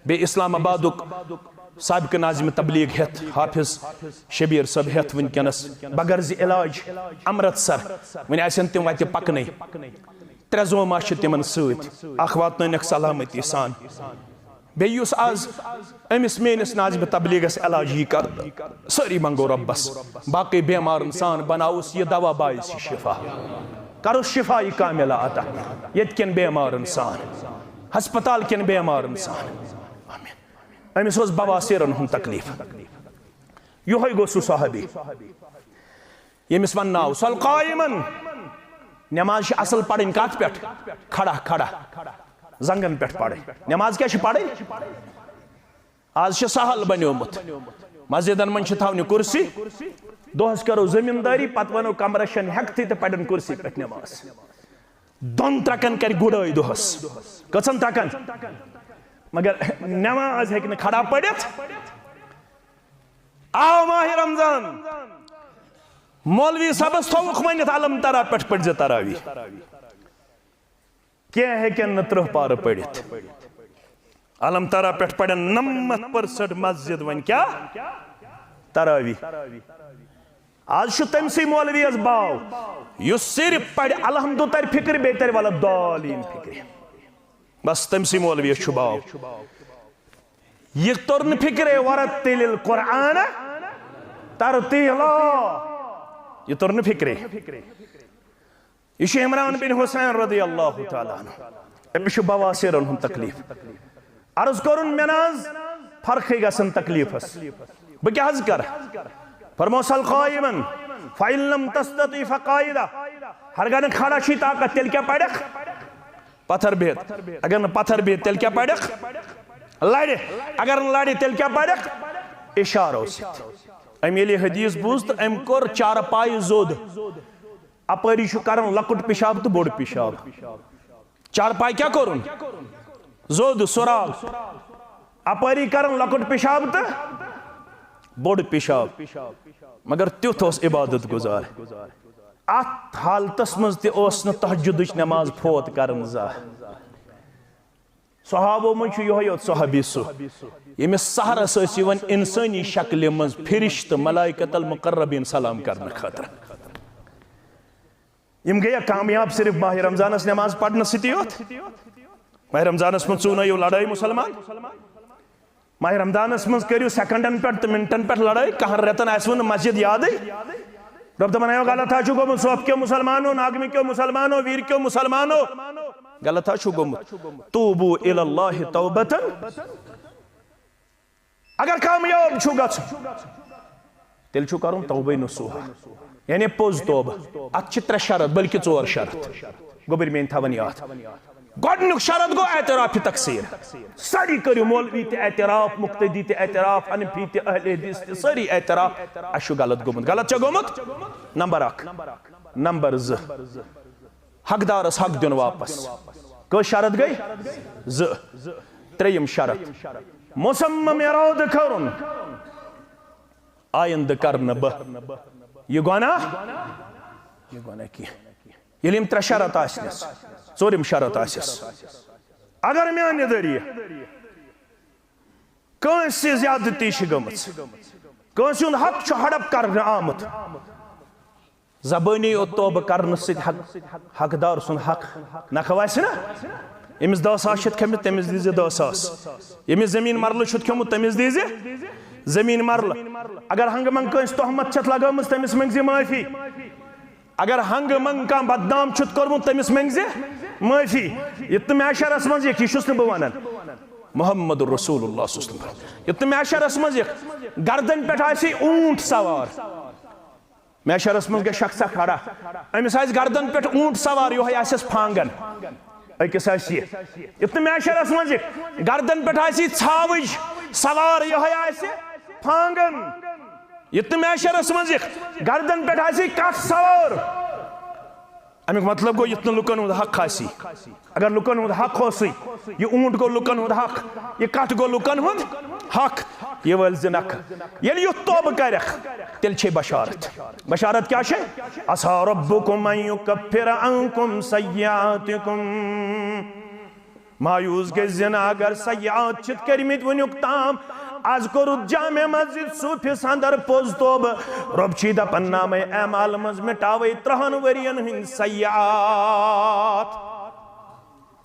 بیٚیہِ اسلام آبادُک سابقہٕ ناظم تبلیغ ہٮ۪تھ، حافظ شبیر صٲب ہٮ۪تھ وٕنکیٚنس بغرض علاج امرتسر۔ وۄنۍ آسن تِم وتہِ پکنٕے۔ ترٛےٚ زوما چھِ تِمن سۭتۍ، اکھ واتنٲونکھ سلامتی سان۔ بیٚیہِ یُس از أمِس میٲنِس ناظمِ تبلیغس علاج یی کرنہٕ، سٲری منگو رۄبس، باقٕے بیمارن سان بناوُس یہِ دوا باعث شفا، کرُس شفا یہِ کاملہ عطا ییٚتہِ کٮ۪ن بیمارن سان۔ ہسپتال کٮ۪ن بیمارن سان۔ آمین۔ أمِس اوس بواسیرن ہُنٛد تکلیف۔ یِہوٚے گوٚو سُہ صحابی ییٚمِس وننہٕ آو، "سل قائمن"۔ نماز چھِ اصل پرٕنۍ کتھ پٮ۪ٹھ؟ کھڑا، کھڑا۔ زنگن پٮ۪ٹھ پرٕنۍ۔ نماز کیٛاہ چھِ پرٕنۍ؟ آز چھُ سہل بنیومُت۔ مسجدن منٛز چھِ تھاونہِ کُرسی۔ دۄہس کرو زٔمیٖندٲری، پتہٕ ونو کمرس چھنہٕ ہٮ۪کتھٕے تہٕ پرن کُرسی پٮ۪ٹھ نماز۔ دۄن ترکن کرِ گُڑٲے دۄہس۔ کٔژن ترکن؟ مگر نماز ہیٚکہِ نہٕ کھڑا پٔرِتھ۔ آو ماہِ رمضان، مولوی صٲبس تھووُکھ ؤنِتھ، الم ترا پٮ۪ٹھ پٔرزِ تراویح۔ کینٛہہ ہیٚکن نہٕ ترٕٛہ پارٕ پٔرِتھ۔ الم ترا پٮ۪ٹھ پرن نَمَتھ پٔرسنٹ مسجد، وۄنۍ کیٛاہ؟ تراویح۔ آز چھُ تٔمسٕے مولویس باو، یُس صرف پرِ الحمدُ ترِ فکرِ، بیٚیہِ ترِ ولا الضالین فکرِ۔ بس تٔمسٕے مولویس چھُ باو۔ یہِ توٚر نہٕ فکرے، ورتل القرآن ترتیلا۔ یہِ توٚر نہٕ فکرے۔ یہِ چھُ عمران بن حسین رضی اللہ تعالیٰ عنہ۔ أمِس چھُ بواسیرن ہُنٛد تکلیف۔ عرض کوٚرُن، مےٚ نہ حظ فرقٕے گژھان تکلیفس۔ بہٕ کیٛاہ حظ کرٕ؟ فرموو، "سل قائمن، فإن لم تستطع فقاعدا"۔ ہرگاہ نہٕ کھڑا چھُے طاقت، تیٚلہِ کیٛاہ پرکھ؟ پتھر بِہِتھ۔ اگر نہٕ پتھر بِہِتھ، تیٚلہِ کیٛاہ پرکھ؟ لرِ۔ اگر نہٕ لرِ، تیٚلہِ کیٛاہ پرکھ؟ اشارو سۭتۍ۔ أمۍ ییٚلہِ یہِ حدیث بوٗز تہٕ أمۍ کوٚر چارپایہِ زوٚد۔ اپٲری چھُ کران لۄکُٹ پِشاب تہٕ بوٚڑ پِشاب۔ چارپاے کیٛاہ کوٚرُن؟ زوٚد، سۄراب۔ اپٲری کران لۄکُٹ پِشاب تہٕ بوٚڑ پِشاب۔ مگر تیُتھ اوس عبادت گزار۔ اتھ حالتس منٛز تہِ اوس نہٕ تہجدٕچ نماز فوت کران زانٛہہ۔ صحابو منٛز چھُ یِہوٚے یوت صحابی سُہ، ییٚمِس سحرس ٲسۍ یِوان انسٲنی شکلہِ منٛز فرشتہٕ ملائکۃ المقربین سلام کرنہٕ خٲطرٕ۔ یِم گٔیا کامیاب صرف ماہِ رمضانس نماز پرنہٕ سۭتی یوت؟ ماہِ رمضانس منٛز ژوٗنٲیِو لڑٲے مسلمان۔ ماہِ رمضانس منٛز کٔرِو سیکنڈن پٮ۪ٹھ تہٕ منٹن پٮ۪ٹھ لڑٲے، کہن رٮ۪تن آسِوٕ نہٕ مسجد یادٕے۔ رب دپان، "ہے غلط ہا چھُ گوٚمُت، صوف کیو مسلمانو، ناگمہٕ کیو مسلمانو، ویر کیو مسلمانو، غلط ہا چھُ گوٚمُت۔ توبوا الی اللہ توبتن"۔ اگر کامیاب چھُ گژھُن، تیٚلہِ چھُ کرُن توبہ نصوحا، یعنی پوٚز توبہ۔ اتھ چھِ ترٛےٚ شرط، بلکہِ ژور شرط۔ گوٚبٕرۍ میٲنۍ تھاوَن یاد۔ گۄڈٕنیُک شرط گوٚو اعتراف تقصیر۔ سٲری کٔرِو، مولوی تہِ اعتراف، مقتدی تہِ اعتراف، حنفی تہِ، اہل حدیث تہِ، سٲری اعتراف، اَسہِ چھُ غلط گوٚمُت۔ غلط چھا گوٚمُت؟ نمبر اکھ۔ نمبر زٕ، حقدارس حق دیُن واپس۔ کٔژ شرط گٔے؟ زٕ۔ ترٛیٚیِم شرط، مصمم ارادٕ کرُن، آیندٕ کرنہٕ بہٕ یہِ گۄناہ، یہِ گۄناہ کینٛہہ۔ ییٚلہِ یِم ترٛےٚ شرط آسنَس، ژوٗرِم شرط آسٮ۪س، اگر میانہِ ذٔریعہٕ کٲنٛسہِ زیادتی چھِ گٔمٕژ، کٲنٛسہِ ہُنٛد حق چھُ ہڑپ کرنہٕ آمُت، زبٲنی یوت توبہٕ کرنہٕ سۭتۍ حق، حقدار سُنٛد حق نکھٕ وَسہِ نا؟ ییٚمِس دَہ ساس چھِتھ کھیٚمٕتۍ، تٔمِس دیٖزِ دَہ ساس۔ ییٚمِس زٔمیٖن مرلہٕ چھُتھ کھیوٚمُت، تٔمِس دیٖزِ زٔمیٖن مرلہٕ۔ اگر ہنٛگہٕ منٛگہٕ کٲنٛسہِ تہمت چھَتھ لگٲومٕژ، تٔمِس مٔنٛگزِ معٲفی۔ اگر ہنٛگہٕ منٛگہٕ کانٛہہ بدنام چھُتھ کوٚرمُت، تٔمِس مٔنٛگزِ معٲفی۔ یہِ تہٕ محشرس منٛز یِکھ، یہِ چھُس نہٕ بہٕ وَنان۔ محمد رسول اللہ صلی اللہ علیہ وسلم۔ یہِ تہٕ محشرس منٛز یِکھ، گردن پٮ۪ٹھ آسہِ اوٗنٹ سوار۔ محشرس منٛز گژھِ شخصا کھڑا، أمِس آسہِ گردن پٮ۪ٹھ اوٗنٹ سوار، یِہوٚے آسٮ۪س فانگن۔ أکِس آسہِ یہِ۔ یہِ تہٕ محشرس منٛز یِکھ، گردن پٮ۪ٹھ آسہِ ژھاوٕج سوار، یِہوٚے آسہِ فانگن۔ یہِ تہٕ محشرس منٛز یِکھ، گردن پٮ۪ٹھ آسہِ کٹھ سوار۔ اَمیُک مطلب گوٚو، یُتھ نہٕ لُکن ہُنٛد حق آسی۔ اگر لُکن ہُنٛد حق اوسُے، یہِ اوٗنٹ گوٚو لُکن ہُنٛد حق، یہِ کٹھ گوٚو لُکن ہُنٛد حق، یہِ وٲلۍ زِ نکھٕ۔ ییٚلہِ یُتھ توبہٕ کرکھ، تیٚلہِ چھے بشارت۔ بشارت کیٛاہ چھے؟ عسیٰ ربکم ان یکفر عنکم سیئاتکم۔ مایوس گٔژھۍ زِ نہٕ، اگر سیئات چھِتھ کٔرمٕتۍ وُنیُک تام، از کوٚرُتھ جامع مسجد صوفس اندر پوٚز توبہٕ، رۄب چھی دپان، نامے اعمال منٛز مٹاوے ترٛہن ؤرین ہٕنٛدۍ سیئات۔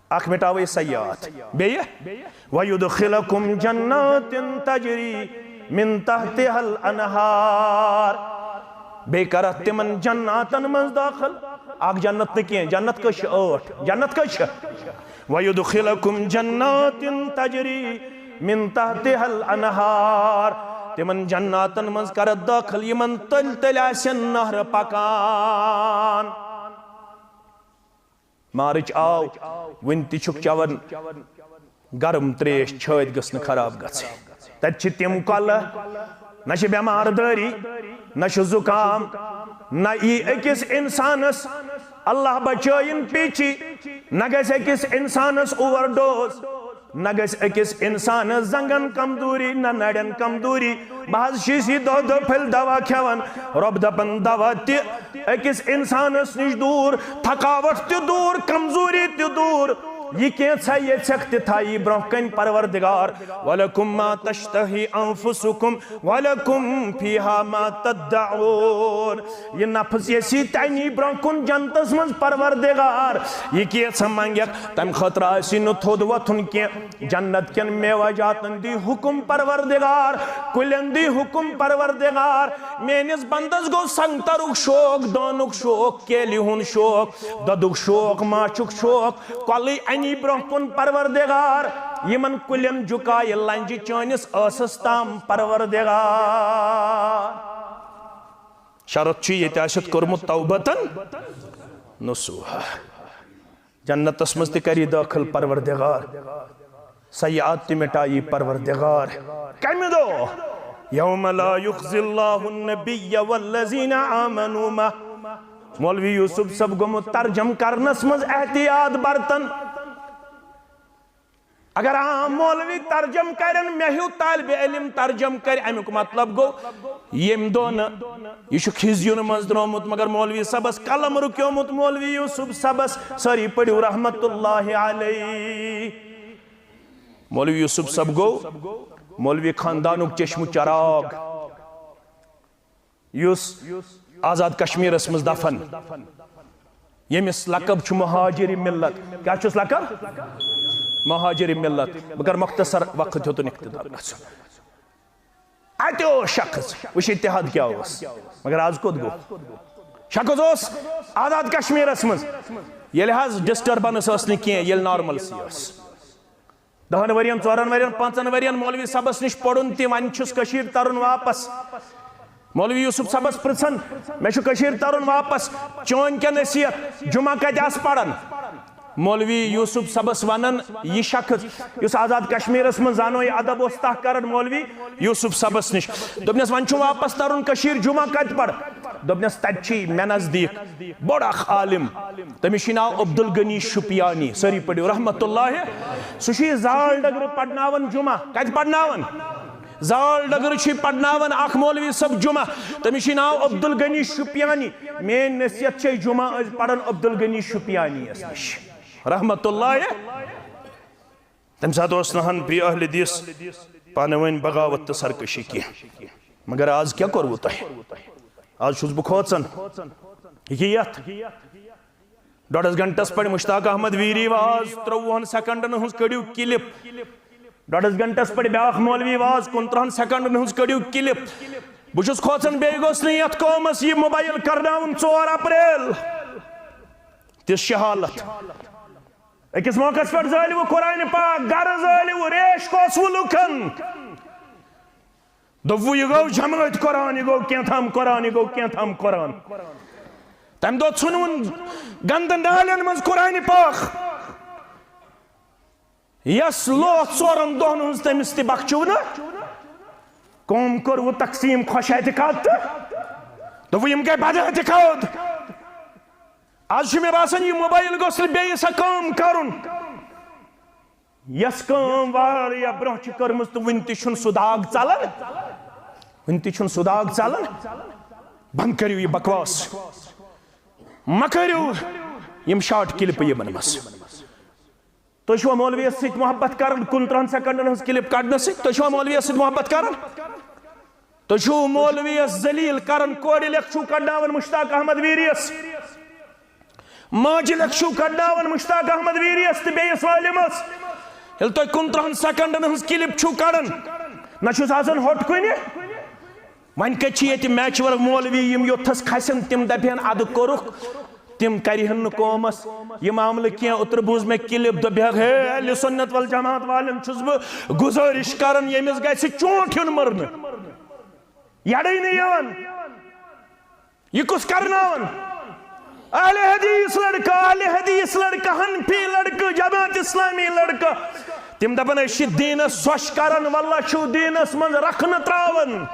اکھ مٹاوے سیئات۔ بیٚیہِ؟ ویدخلکم جنات تجری من تحتها الانہار۔ بیٚیہِ کرتھ تِمن جناتن منٛز دٲخل۔ اکھ جنت نہٕ کینٛہہ، جنت کٔژ چھِ؟ ٲٹھ۔ جنت کٔژ چھِ؟ وَيُدْخِلَكُمْ جَنَّاتٍ تَجْرِي مِنْ تَحْتِهَا الْأَنْهَارُ۔ تِمن جناتن منٛز کرتھ دٲخل یِمن تٔلۍ تٔلۍ آسن نہرٕ پکان۔ مارچ آو، وُنہِ تہِ چھُکھ چٮ۪وان گرم تریش، چھٲتۍ گٔژھ نہٕ خراب گژھٕنۍ۔ تتہِ چھِ تِم کۄلہٕ، نہ چھِ بٮ۪مار دٲری، نہ چھُ زُکام، نہ یی أکِس انسانس، اللہ بچٲیِن، پیچی، نہ گژھِ أکِس انسانس اوور ڈوز، نہ گژھِ أکِس انسانس زنگن کمزوری، نہ نرٮ۪ن کمزوری۔ بہٕ حظ چھُس یہِ دۄہ دۄہ پھٔلۍ دوا کھٮ۪وان۔ رۄب دپان، دوا تہِ أکِس انسانس نِش دوٗر، تھکاوٹ تہِ دوٗر، کمزوری تہِ دوٗر۔ یہِ کینٛژھا یژھکھ تہِ تھایی برونٛہہ کنہِ پروردگار۔ وَلَكُمْ مَا تَشْتَهِي أَنفُسُكُمْ وَلَكُمْ فِيهَا مَا تَدَّعُونَ۔ یہِ نفس یژھی تَمی برونٛہہ کُن جنتس منٛز پروردگار۔ یہِ کینٛژھا منگکھ، تمہِ خٲطرٕ آسی نہٕ تھوٚد وۄتھُن کینٛہہ۔ جنت کٮ۪ن میوہ جاتن دی حکم پروردگار، کُلٮ۪ن دی حکم پروردگار۔ میٲنِس بندس گوٚو سنگترُک شوق، دٲنُک شوق، کیلہِ ہُنٛد شوق، دۄدُک شوق، ماچھُک شوق، کۄلٕے اَنی برونٛہہ کُن پروردگار۔ یِمن کُلٮ۪ن جُکایہِ لنجہِ چٲنِس ٲسس تام پروردگار۔ شرط چھُ ییٚتہِ آسٮ۪تھ کوٚرمُت توبتن نصوحا۔ جنتس منٛز تہِ کری دٲخل پروردگار، سیئات تہِ مٹایی پروردگار۔ کمہِ دۄہ؟ یوم لا یخزی اللہ النبی والذین آمنوا معہ۔ مولوی یوسف صٲب گوٚمُت ترجم کرنس منٛز احتیاط برتن۔ اگر عام مولوی ترجم کرن، مےٚ ہیوٗ طالب علم ترجم کرِ، امیُک مطلب گوٚو ییٚمہِ دۄہ نہٕ، یہِ چھُ خزیُن منٛز درٛامُت، مگر مولوی صٲبس قلم رُکیومُت، مولوی یوسف صٲبس۔ سٲری پٔرِو رحمت اللہ علیہ۔ مولوی یوسف صٲب گوٚو مولوی خاندانُک چشمہٕ چراغ، یُس آزاد کشمیرس منٛز دفن، ییٚمِس لقب چھُ مہاجر ملت۔ کیٛاہ چھُس لقب؟ مہاجر ملت۔ بہٕ کرٕ مختصر، وقت ہیوٚتُن اقتدار گژھُن۔ اتہِ اوس شخص، وٕچھ اتحاد کیٛاہ اوس، مگر آز کوٚت گوٚو؟ شخص اوس آزاد کشمیرس منٛز، ییٚلہِ حظ ڈسٹربنس ٲس نہٕ کینٛہہ، ییٚلہِ نارملسی ٲس۔ دہن ؤرین، ژورن ؤرین، پانٛژن ؤرین مولوی صٲبس نِش پوٚرُن تہِ، وۄنۍ چھُس کٔشیٖرِ ترُن واپس۔ مولوی یوسف صٲبس پرژھن، مےٚ چھُ کٔشیٖرِ ترُن واپس، چٲنۍ کیٛاہ نصیحت؟ جمعہ کتہِ آس پران؟ مولوی یوسف صٲبس ونان، یہِ شخص یُس آزاد کشمیرس منٛز زانو یہِ ادب اوس تاہ کران، مولوی یوسف صٲبس نِش۔ دوٚپنس، وۄنۍ چھُ واپس ترُن کٔشیٖرِ، جمعہ کتہِ پرٕ؟ دوٚپنس، تتہِ چھُے مےٚ نزدیٖک بوٚڑ اکھ عالم، تٔمِس چھُ ناو عبدالغنی شُپیانی، سٲری پٔرِو رحمت اللہ۔ سُہ چھُ یہِ زال ڈگرٕ پرناوان جمعہ۔ کتہِ پرناوان؟ زال ڈگرٕ چھُ یہِ پرناوان اکھ مولوی صٲب جمعہ، تٔمِس چھُ ناو عبدالغنی شُپیانی۔ میٲنۍ نصیحت چھے، جمعہ ٲسۍ پران عبدالغنی شُپیانی یس نِش رحمت اللہ۔ تمہِ ساتہٕ اوس نہٕ ہن پرِ اہل حدیث پانہٕ ؤنۍ بغاوت تہٕ سرکشی کینٛہہ۔ مگر آز کیٛاہ کوٚروٕ تۄہہِ؟ آز چھُس بہٕ کھوژان۔ یہِ یتھ ڈۄڈس گھنٹس پٮ۪ٹھ مشتاق احمد ویری واز، ترٛۆوُہن سیکنڈن ہٕنٛز کٔڑِو کلپ۔ ڈۄڈس گھنٹس پٮ۪ٹھ بیٛاکھ مولوی واز، کُنترٕہن سیکنڈن ہٕنٛز کٔڑِو کلپ۔ بہٕ چھُس کھوژان، بیٚیہِ گوٚژھ نہٕ یتھ قومس یہِ موبایل کرناوُن ژور اپریل۔ تِژھ چھِ حالت۔ أکِس موقعس پٮ۪ٹھ زٲلِوٕ قرآنِ پاک، گرٕ زٲلِوٕ، ریش کوسوٕ لُکن۔ دوٚپوٕ، یہِ گوٚو جمٲعتۍ قرآن، یہِ گوٚو کینٛہہ تام قرآن، یہِ گوٚو کینٛہہ تام قرآن۔ تَمہِ دۄہ ژھُنوُن گنٛدٕ نالٮ۪ن منٛز قرآنِ پاک۔ یَس لوٗکھ ژورَن دۄہَن ہٕنٛز تٔمِس تہِ بخچوو نہٕ۔ قوم کوٚروٕ تقسیٖم خۄش اعتقاد تہٕ دوٚپوٕ، یِم گٔے بد اعتقاد۔ از چھُ مےٚ باسان، یہِ موبایل گوٚژھ نہٕ بیٚیہِ سۄ کٲم کرُن، یۄس کٲم واریاہ برونٛہہ چھِ کٔرمٕژ تہٕ وُنہِ تہِ چھُنہٕ سُہ داغ ژلان۔ وُنہِ تہِ چھُنہٕ سُہ داغ ژلان۔ بنٛد کٔرِو یہِ بکواس، مہ کٔرِو یِم شارٹ کلپہٕ یِمن منٛز۔ تُہۍ چھِوا مولویَس سۭتۍ محبت کران؟ کُنترٕہن سیکنڈن ہٕنٛز کلپ کڑنہٕ سۭتۍ تُہۍ چھِوا مولویَس سۭتۍ محبت کران؟ تُہۍ چھِو مولویَس ذلیل کران، کورِ لیکھٕ چھِو کڑناوان مشتاق احمد ویریَس، ماجہِ لیکھٕ چھِو کڑناوان مشتاق احمد ویریَس تہٕ بیٚیِس عالمَس۔ ییٚلہِ تُہۍ کُنترٕہن سیکنڈن ہٕنٛز کلپ چھِو کڑان، نہ چھُس آسان ہوٚٹ کُنہِ۔ وۄنۍ کتہِ چھِ ییٚتہِ میچور مولوی یِم یوٚتھس کھسن تِم دپن ادٕ کوٚرُکھ تِم کرِہن نہٕ قومس یہِ معاملہٕ کینٛہہ۔ اوترٕ بوٗز مےٚ کلپ، دوٚپہکھ، ہے، اہل سنت والجماعت والٮ۪ن چھُس بہٕ گُزٲرِش کران، ییٚمِس گژھِ چونٛٹھ یُن مٕرنہٕ۔ یَڈٕے نہٕ یِوان۔ یہِ کُس کرناوان؟ اہل حدیث لڑکہٕ، اہل حدیث لڑکہٕ، حنفی لڑکہٕ، جماعت اسلامی لڑکہٕ۔ تِم دپان، أسۍ چھِ دیٖنس سۄچھ کران، واللہ چھِو دیٖنس منٛز رکھنہٕ تراوان۔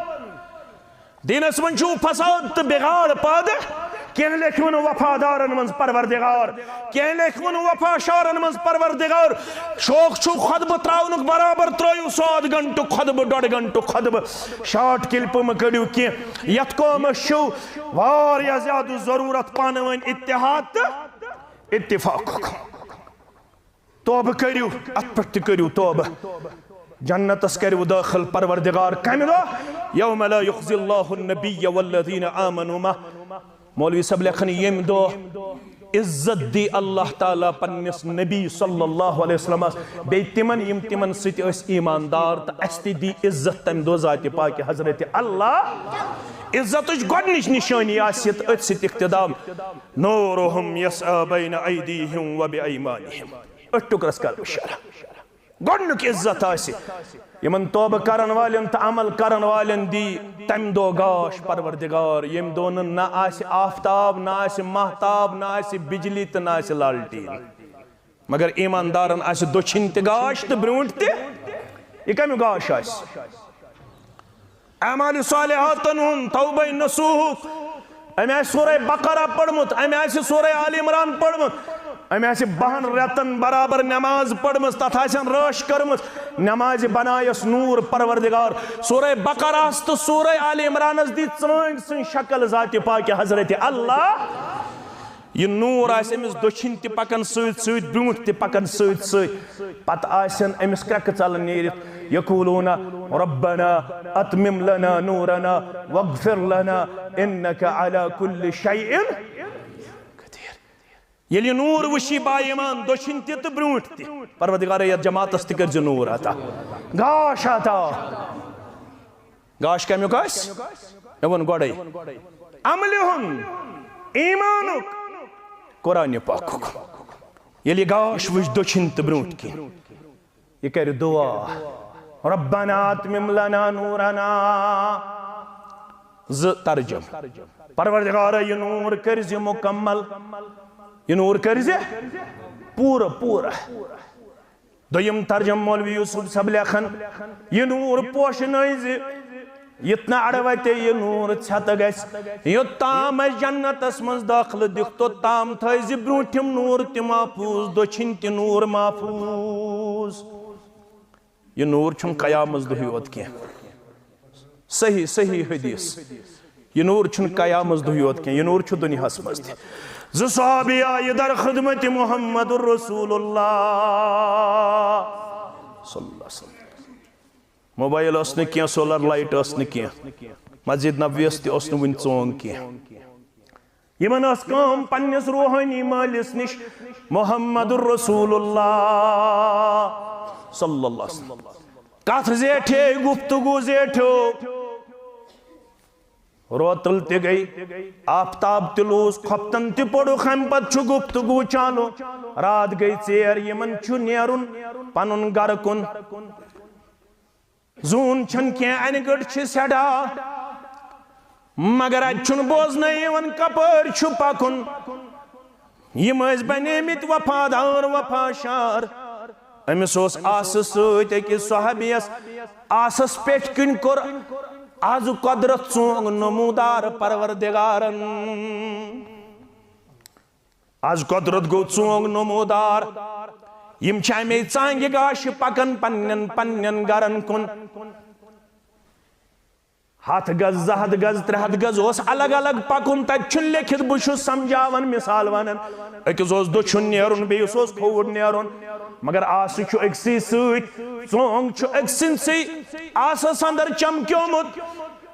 دیٖنس منٛز چھُو فساد تہٕ بِغاڑ پٲدٕ۔ کینٛہہ لیکھِو نہٕ وفادارن منٛز پروردگار، کینٛہہ لیکھِو نہٕ وفا شارن منٛز پروردگار۔ شوق چھُو خطبہٕ تراونُک، برابر ترٲیِو سُہ اَدھ گھنٹہٕ خطبہٕ، ڈۄڈ گھنٹہٕ خطبہٕ۔ شارٹ کلپہٕ مہٕ کٔڑِو کینٛہہ۔ یتھ قومس چھُو واریاہ زیادٕ ضروٗرت پانہٕ ؤنۍ اتحاد تہٕ اتفاقُک۔ توبہٕ کٔرِو، اتھ پٮ۪ٹھ تہِ کٔرِو توبہٕ۔ جنتس کٔرِو دٲخل پروردگار۔ کمہِ دۄہ؟ یوم لا یخزی اللہ النبی والذین آمنوا معہ۔ مولوی صٲب لیکھان، ییٚمہِ دۄہ عزت دی اللہ تعالیٰ پننِس نبی صلی اللہ علیہ وسلمس، بیٚیہِ تِمن یِم تِمن سۭتۍ ٲسۍ ایماندار، تہٕ اسہِ تہِ دی عزت تمہِ دۄہ ذاتِ پاکہِ حضرت اللہ۔ عزتٕچ گۄڈنِچ نشٲنی آسہِ تہٕ أتھۍ سۭتۍ اقتدا۔ نورہم یسعی بین ایدیہم و بایمانہم۔ أتھۍ ٹُکرس کرو اشارہ۔ گۄڈنیُک عزت آسہِ یِمن توبہٕ کرن والٮ۪ن تہٕ عمل کرن والٮ۪ن دی تمہِ دۄہ گاش پروردگار، ییٚمہِ دۄہ نہٕ نہ آسہِ آفتاب، نہ آسہِ ماہتاب، نہ آسہِ بجلی تہٕ نہ آسہِ لالٹین۔ مگر ایماندارن آسہِ دٔچھِنۍ تہِ گاش تہٕ برٛونٛٹھ تہِ۔ یہِ کمیُک گاش آسہِ؟ اعمال صالحاتن ہُنٛد، توبہ نصوحُک۔ أمۍ آسہِ سورہ بقرہ پٔرمٕژ، أمۍ آسہِ سورہ آل عمران پٔرمٕژ، أمۍ آسہِ بَہَن رٮ۪تن برابر نماز پٔرمٕژ، تتھ آسن رٲچھ کٔرمٕژ۔ نمازِ بنایس نور پروردگار۔ سورہ بقرہس تہٕ سورہ آل عمرانس دی ژٲنٛگۍ سٕنٛز شکل ذاتِ پاکہِ حضرت اللہ۔ یہِ نور آسہِ أمِس دٔچھِنۍ تہِ پکان سۭتۍ سۭتۍ، برٛونٛٹھ تہِ پکان سۭتۍ سۭتۍ۔ پتہٕ آسن أمِس کرٛٮ۪کہٕ ژلان نیٖرِتھ، یقولون ربنا اتمم لنا نورنا واغفر لنا انک علی کل شیء قدیر۔ ییٚلہِ یہِ نور وٕچھی با ایمان دٔچھِنۍ تہِ تہٕ برٛونٛٹھ تہِ، پروردگارے، یتھ جماعتس تہِ کٔرۍ زِ نور عطا، گاش عطا۔ گاش کمیُک آسہِ؟ مےٚ ووٚن گۄڈَے۔ عملہِ ہُنٛد، ایٖمانُک، قرآنِ پاکُک۔ ییٚلہِ یہِ گاش وٕچھ دٔچھِنۍ تہٕ برٛونٛٹھ کِنۍ، یہِ کَرِ دُعا، ربنا اتمم لنا نورنا۔ زٕ ترجم، پروردگارا، یہِ نور کٔرۍ زِ مُکمل، یہِ نور کٔرۍ زِ پوٗرٕ پوٗرٕ۔ دوٚیِم ترجم مولوی یوسف صٲب لیکھان، یہِ نور پوشنٲوۍ زِ یُتھ نہٕ اڑٕ وتے یہِ نور ژھٮ۪تہٕ گژھِ۔ یوٚتام أسۍ جنتس منٛز دٲخلہٕ دِکھ، توٚتام تھٲوۍ زِ برٛونٛٹھِم نور تہِ محفوظ، دٔچھِنۍ تہِ نور محفوظ۔ یہِ نور چھُنہٕ قیامس دۄہٕے یوت کینٛہہ۔ صحیح، صحیح حدیث۔ یہِ نور چھُنہٕ قیامس دۄہ یوت کینٛہہ، یہِ نور چھُ دُنیاہس منٛز تہِ۔ زٕ صحابی آیہِ در خدمت محمد رسول اللہ صلی اللہ علیہ وسلم۔ موبایل ٲس نہٕ کینٛہہ، سولر لایٹ ٲس نہٕ کینٛہہ، مسجد نبویس تہِ اوس نہٕ وُنہِ ژونگ کینٛہہ۔ یِمن ٲس کٲم پننِس روحٲنی مٲلِس نِش محمد رسول اللہ صلی اللہ علیہ وسلم۔ کتھ زیٹھے، گفتگو زیٹھو۔ روتل تہِ گٔے، آفتاب تہِ لوٗز، خۄفتن تہِ پوٚرُکھ، امہِ پتہٕ چھُ گفتگو چالو۔ راتھ گٔے ژیر، یِمن چھُ نیرُن، پنُن گرٕ کُن۔ زوٗن چھَنہٕ کینٛہہ، انہِ گٔٹ چھِ سٮ۪ٹھاہ، مگر اتہِ چھُنہٕ بوزنَے یِوان کپٲرۍ چھُ پکُن۔ یِم ٲسۍ بنیمٕتۍ وفادار، وفا شار۔ أمِس اوس آسہٕ سۭتۍ أکِس صحابیَس، آسس پٮ۪ٹھ کِنۍ کوٚر از قۄدرت ژونگ نمودار پروردگارن۔ از قۄدرت گوٚو ژونگ نمودار۔ یِم چھِ اَمے ژانگہِ گاشہِ پکان پننٮ۪ن پننٮ۪ن گرن کُن۔ ہتھ گز، زٕ ہتھ گز، ترٛےٚ ہتھ گز اوس الگ الگ پکُن، تتہِ چھُنہٕ لیکھِتھ، بہٕ چھُس سمجھاوان، مثال ونان۔ أکِس اوس دٔچھُن نیرُن، بیٚیِس اوس کھووُر نیرُن، مگر آسہٕ چھُ أکسٕے سۭتۍ، ژونگ چھُ أکۍ سٕنٛدسٕے آسس اندر چمکیومُت۔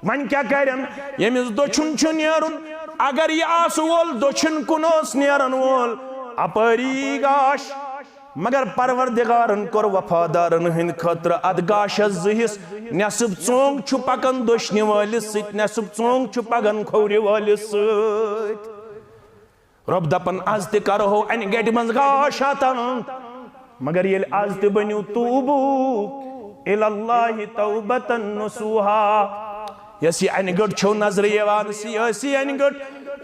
وۄنۍ کیٛاہ کرن؟ ییٚمِس دٔچھُن چھُ نیرُن، اگر یہِ آسہٕ وول دٔچھُن کُن اوس نیرن وول، اپٲری گاش۔ مگر پروردگارن کوٚر وفادارن ہٕنٛدِ خٲطرٕ اتھ گاشس زٕ حصہٕ، نٮ۪صٕف ژونگ چھُ پکان دٔچھنہِ وٲلِس سۭتۍ، نٮ۪صٕف ژونگ چھُ پکان کھوورِ وٲلِس سۭتۍ۔ رۄب دپان، از تہِ کرہو انہِ گٹہِ منٛز گاش عطا، مگر ییٚلہِ از تہِ بٔنِو، توبو الی اللہ توبتن نصوحا۔ یۄس یہِ انہِ گٔٹ چھو نظرِ یِوان، سیٲسی انہِ گٔٹ،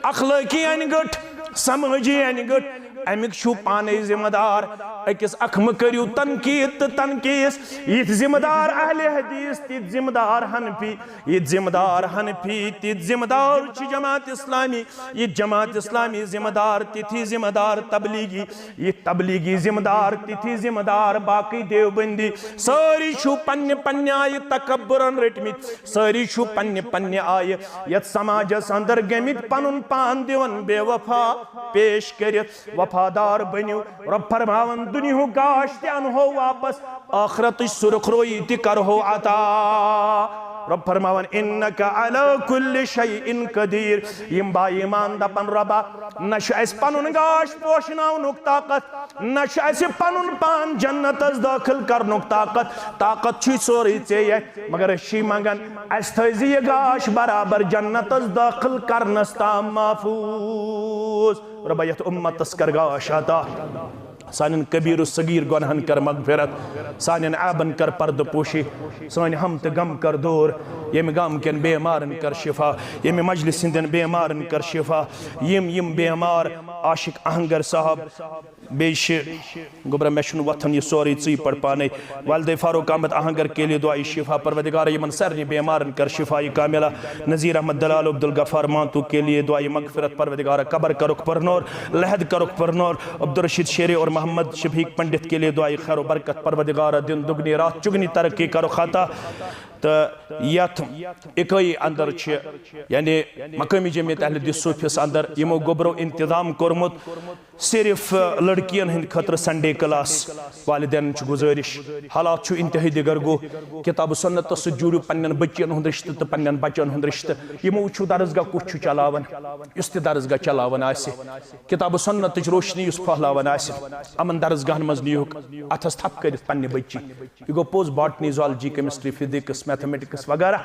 اخلٲقی انہِ گٔٹ، سمٲجی انہِ گٔٹ، امیُک چھُو پانے ذمہ دار۔ أکِس اکھ مہٕ کٔرِو تنقید تہٕ تنقیٖص۔ یِتھۍ ذمہ دار اہل حدیث، تِتھۍ ذمہ دار حنفی، یِتھۍ ذمہ دار حنفی، تِتھۍ ذمہ دار چھِ جماعت اسلامی۔ یہِ جماعت اسلامی ذمہ دار، تِتھی ذمہ دار تبلیغی، یہِ تبلیغی ذمہ دار، تِتھی ذمہ دار باقٕے دیوبندی۔ سٲری چھِو پننہِ پننہِ آیہِ تکبرن رٔٹمٕتۍ، سٲری چھِو پننہِ پننہِ آیہِ یتھ سماجس اندر گٔمٕتۍ، پنُن پان دِوان بے وفا پیش کٔرِتھ۔ وفادار بٔنِو۔ رۄب فرماوان، دُنیہُک گاش تہِ انہو واپس، ٲخرتٕچ سرخ رویی تہِ کرہو عطا۔ رۄب فرماوان، انک علی کل شیء قدیر۔ یِم با ایمان دپن، رۄبا، نہ چھُ اسہِ پنُن گاش پوشناونُک طاقت، نہ چھُ اسہِ پنُن پان جنتس دٲخل کرنُک طاقت۔ طاقت چھُے سورُے ژےٚ اتھِ، مگر أسۍ چھِ منگان، اسہِ تھٲیزِ یہِ گاش برابر جنتس دٲخل کرنس تام محفوظ۔ رۄبا، یتھ امتس کر گاش عطا۔ سانٮ۪ن کبیر و صغیر گۄنہن کر مغفرت، سانٮ۪ن عیبن کر پردٕ پوشی، سٲنۍ ہم تہٕ غم کر دوٗر، ییٚمہِ گام کٮ۪ن بیمارن کر شفا، ییٚمہِ مجلس ہٕنٛدٮ۪ن بیمارن کر شفا، یِم یِم بیمار عاشق اہنگر صاحب، بیٚیہِ چھِ گوٚبرا، مےٚ چھُنہٕ وۄتھان یہِ سورُے ژٕے پَر پانے۔ والدے فاروق احمد آہنگر کے لیے دعائے شفا، پروردگار یِمن سارنٕے بیمارن کر شفا کاملہ۔ نذیر احمد دلال عبدالغفار مانتو کے لیے دعائے مغفرت، پروردگار قبر کرُکھ پرنور، لحد کرُکھ پرنور۔ عبدالرشید شیرے اور محمد شفیق پنڈت کے لیے دعائے خیر و برکت، پروردگار دن دگنی راتھ چگنی ترقی کرُکھ عطا۔ تہٕ یتھ اکٲیی اندر چھِ، یعنی مقٲمی جمعیت اہل حدیث صوفیس اندر، یِمو گوٚبرو انتظام کوٚرمُت صرف لڑکین ہٕنٛدِ خٲطرٕ سنڈے کلاس۔ والدینن چھِ گزٲرش، حالات چھُ انتہٲئی دِگر گوٚو، کتاب و سنتس سۭتۍ جوڑِو پننٮ۪ن بچین ہُنٛد رشتہٕ تہٕ پننٮ۪ن بچن ہُنٛد رشتہٕ۔ یِمو وٕچھِو درسگاہ کُس چھُ چلاوان، یُس تہِ درسگاہ چلاوان آسہِ، کتاب و سنتٕچ روشنی یُس پھٔہلاوان آسہِ، یِمن درسگاہن منٛز نِیوکھ، اتھس تھپھ کٔرِتھ پننہِ بچی۔ یہِ گوٚو پوٚز، botany, zoology, chemistry, physics, mathematics وغیرہ،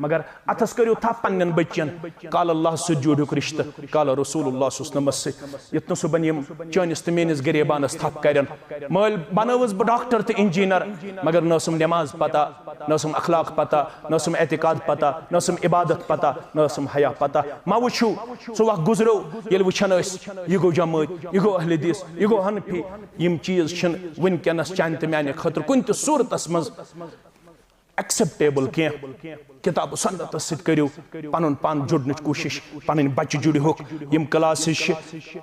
مگر اتھس کٔرِو تھپھ پننٮ۪ن بچین۔ قال اللہ سۭتۍ جوڑیُک رشتہٕ، قال رسول اللہ صلی اللہ علیہ وسلمس سۭتۍ۔ یُتھ نہٕ صُبحن یِم چٲنِس تہٕ میٲنِس غریبانس تھپھ کرن۔ مٲلۍ بنٲوٕس بہٕ ڈاکٹر تہٕ انجینئر، مگر نہ ٲسٕم نماز پتہ، نہ ٲسٕم اخلاق پتہ، نہ ٲسٕم اعتقاد پتہ، نہ ٲسٕم عبادت پتہ، نہ ٲسٕم حیا پتہ۔ ما وٕچھِو، سُہ وقت گُزریو، ییٚلہِ وٕچھان ٲسۍ، یہِ گوٚو جمٲعت، یہِ گوٚو اہل حدیث، یہِ گوٚو حنفی۔ یِم چیٖز چھِنہٕ وٕنکیٚنس چانہِ تہٕ میانہِ خٲطرٕ کُنہِ تہِ صورتس منٛز ایکسپٹیبل کینٛہہ۔ کتاب و سنتس سۭتۍ کٔرِو پنُن پان جُڑنٕچ کوٗشش، پنٕنۍ بچہِ جُڑِہوکھ۔ یِم کلاسز چھِ،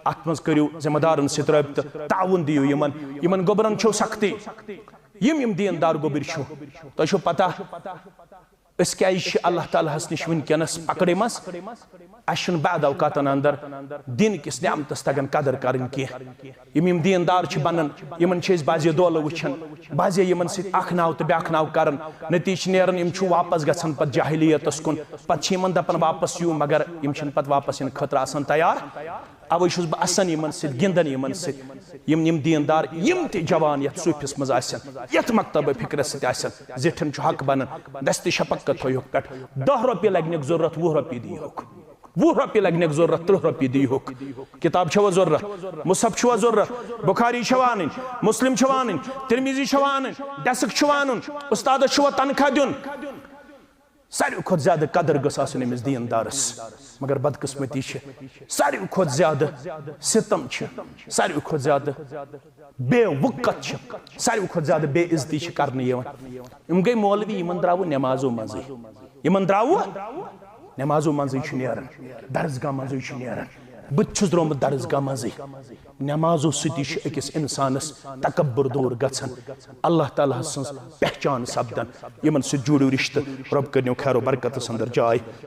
اتھ منٛز کٔرِو ذمہ دارن سۭتۍ رٲبطہٕ، تعاوُن دِیِو یِمن۔ یِمن گوٚبرن چھو سختی، یِم یِم دیندار گوٚبرۍ چھِو، تۄہہِ چھو پتہ أسۍ کیازِ چھِ اللہ تعالیٰ ہس نِش وٕنکیٚنس پکڑے منٛز؟ اسہِ چھُنہٕ بعد اوقاتن اندر دین کِس نعمتس تگان قدر کرٕنۍ کینٛہہ۔ یِم یِم دیندار چھِ بنان، یِمن چھِ أسۍ بعضے دولہٕ وٕچھان، بعضے یِمن سۭتۍ اکھ ناو تہٕ بیاکھ ناو کران۔ نتیجہٕ چھُ نیران، یِم چھِ واپس گژھان پتہٕ جاہلیتس کُن۔ پتہٕ چھِ یِمن دپان واپس یِیِو، مگر یِم چھِنہٕ پتہٕ واپس یِنہٕ خٲطرٕ آسان تیار۔ اوے چھُس بہٕ اسان یِمن سۭتۍ، گِنٛدان یِمن سۭتۍ۔ یِم یِم دیندار، یِم تہِ جوان یتھ صوفیس منٛز آسن، یتھ مکتبہ فکرس سۭتۍ آسن، زِٹھٮ۪ن چھُ حق بنان، دستِ شفقت تھٲیہوکھ پٮ۪ٹھ۔ دہ رۄپیہِ لگنکھ ضرورت، وُہ رۄپیہِ دیہوکھ۔ وُہ رۄپیہِ لگنکھ ضرورت، ترٕٛہ رۄپیہِ دیہوکھ۔ کتاب چھوا ضرورت؟ مصحف چھوا ضرورت؟ بخاری چھوا انٕنۍ؟ مسلم چھوا انٕنۍ؟ ترمذی چھوا انٕنۍ؟ ڈیسک چھوا انُن؟ استادس چھوا تنخواہ دیُن؟ ساروی کھۄتہٕ زیادٕ قدر گٔژھ آسٕنۍ أمِس دیندارس۔ مگر بدقسمتی چھِ، ساروی کھۄتہٕ زیادٕ ستم چھِ، ساروی کھۄتہٕ زیادٕ بے وقت چھِ، ساروی کھۄتہٕ زیادٕ بے عزتی چھِ کرنہٕ یِوان۔ یِم گٔے مولوی، یِمن درٛاوٕ نمازو منٛزٕے، یِمن درٛاوٕ نمازو منٛزٕے چھُ نیران، درسگاہ منٛزٕے چھُ نیران۔ بہٕ تہِ چھُس درٛامُت درسگاہ منٛزٕے۔ نمازو سۭتی چھُ أکِس انسانس تکبر دوٗر گژھان، اللہ تعالیٰ سٕنٛز پہچان سپدان۔ یِمن سۭتۍ جوڑِو رشتہٕ، رۄب کٔرِنو خیر و برکتس اندر جاے۔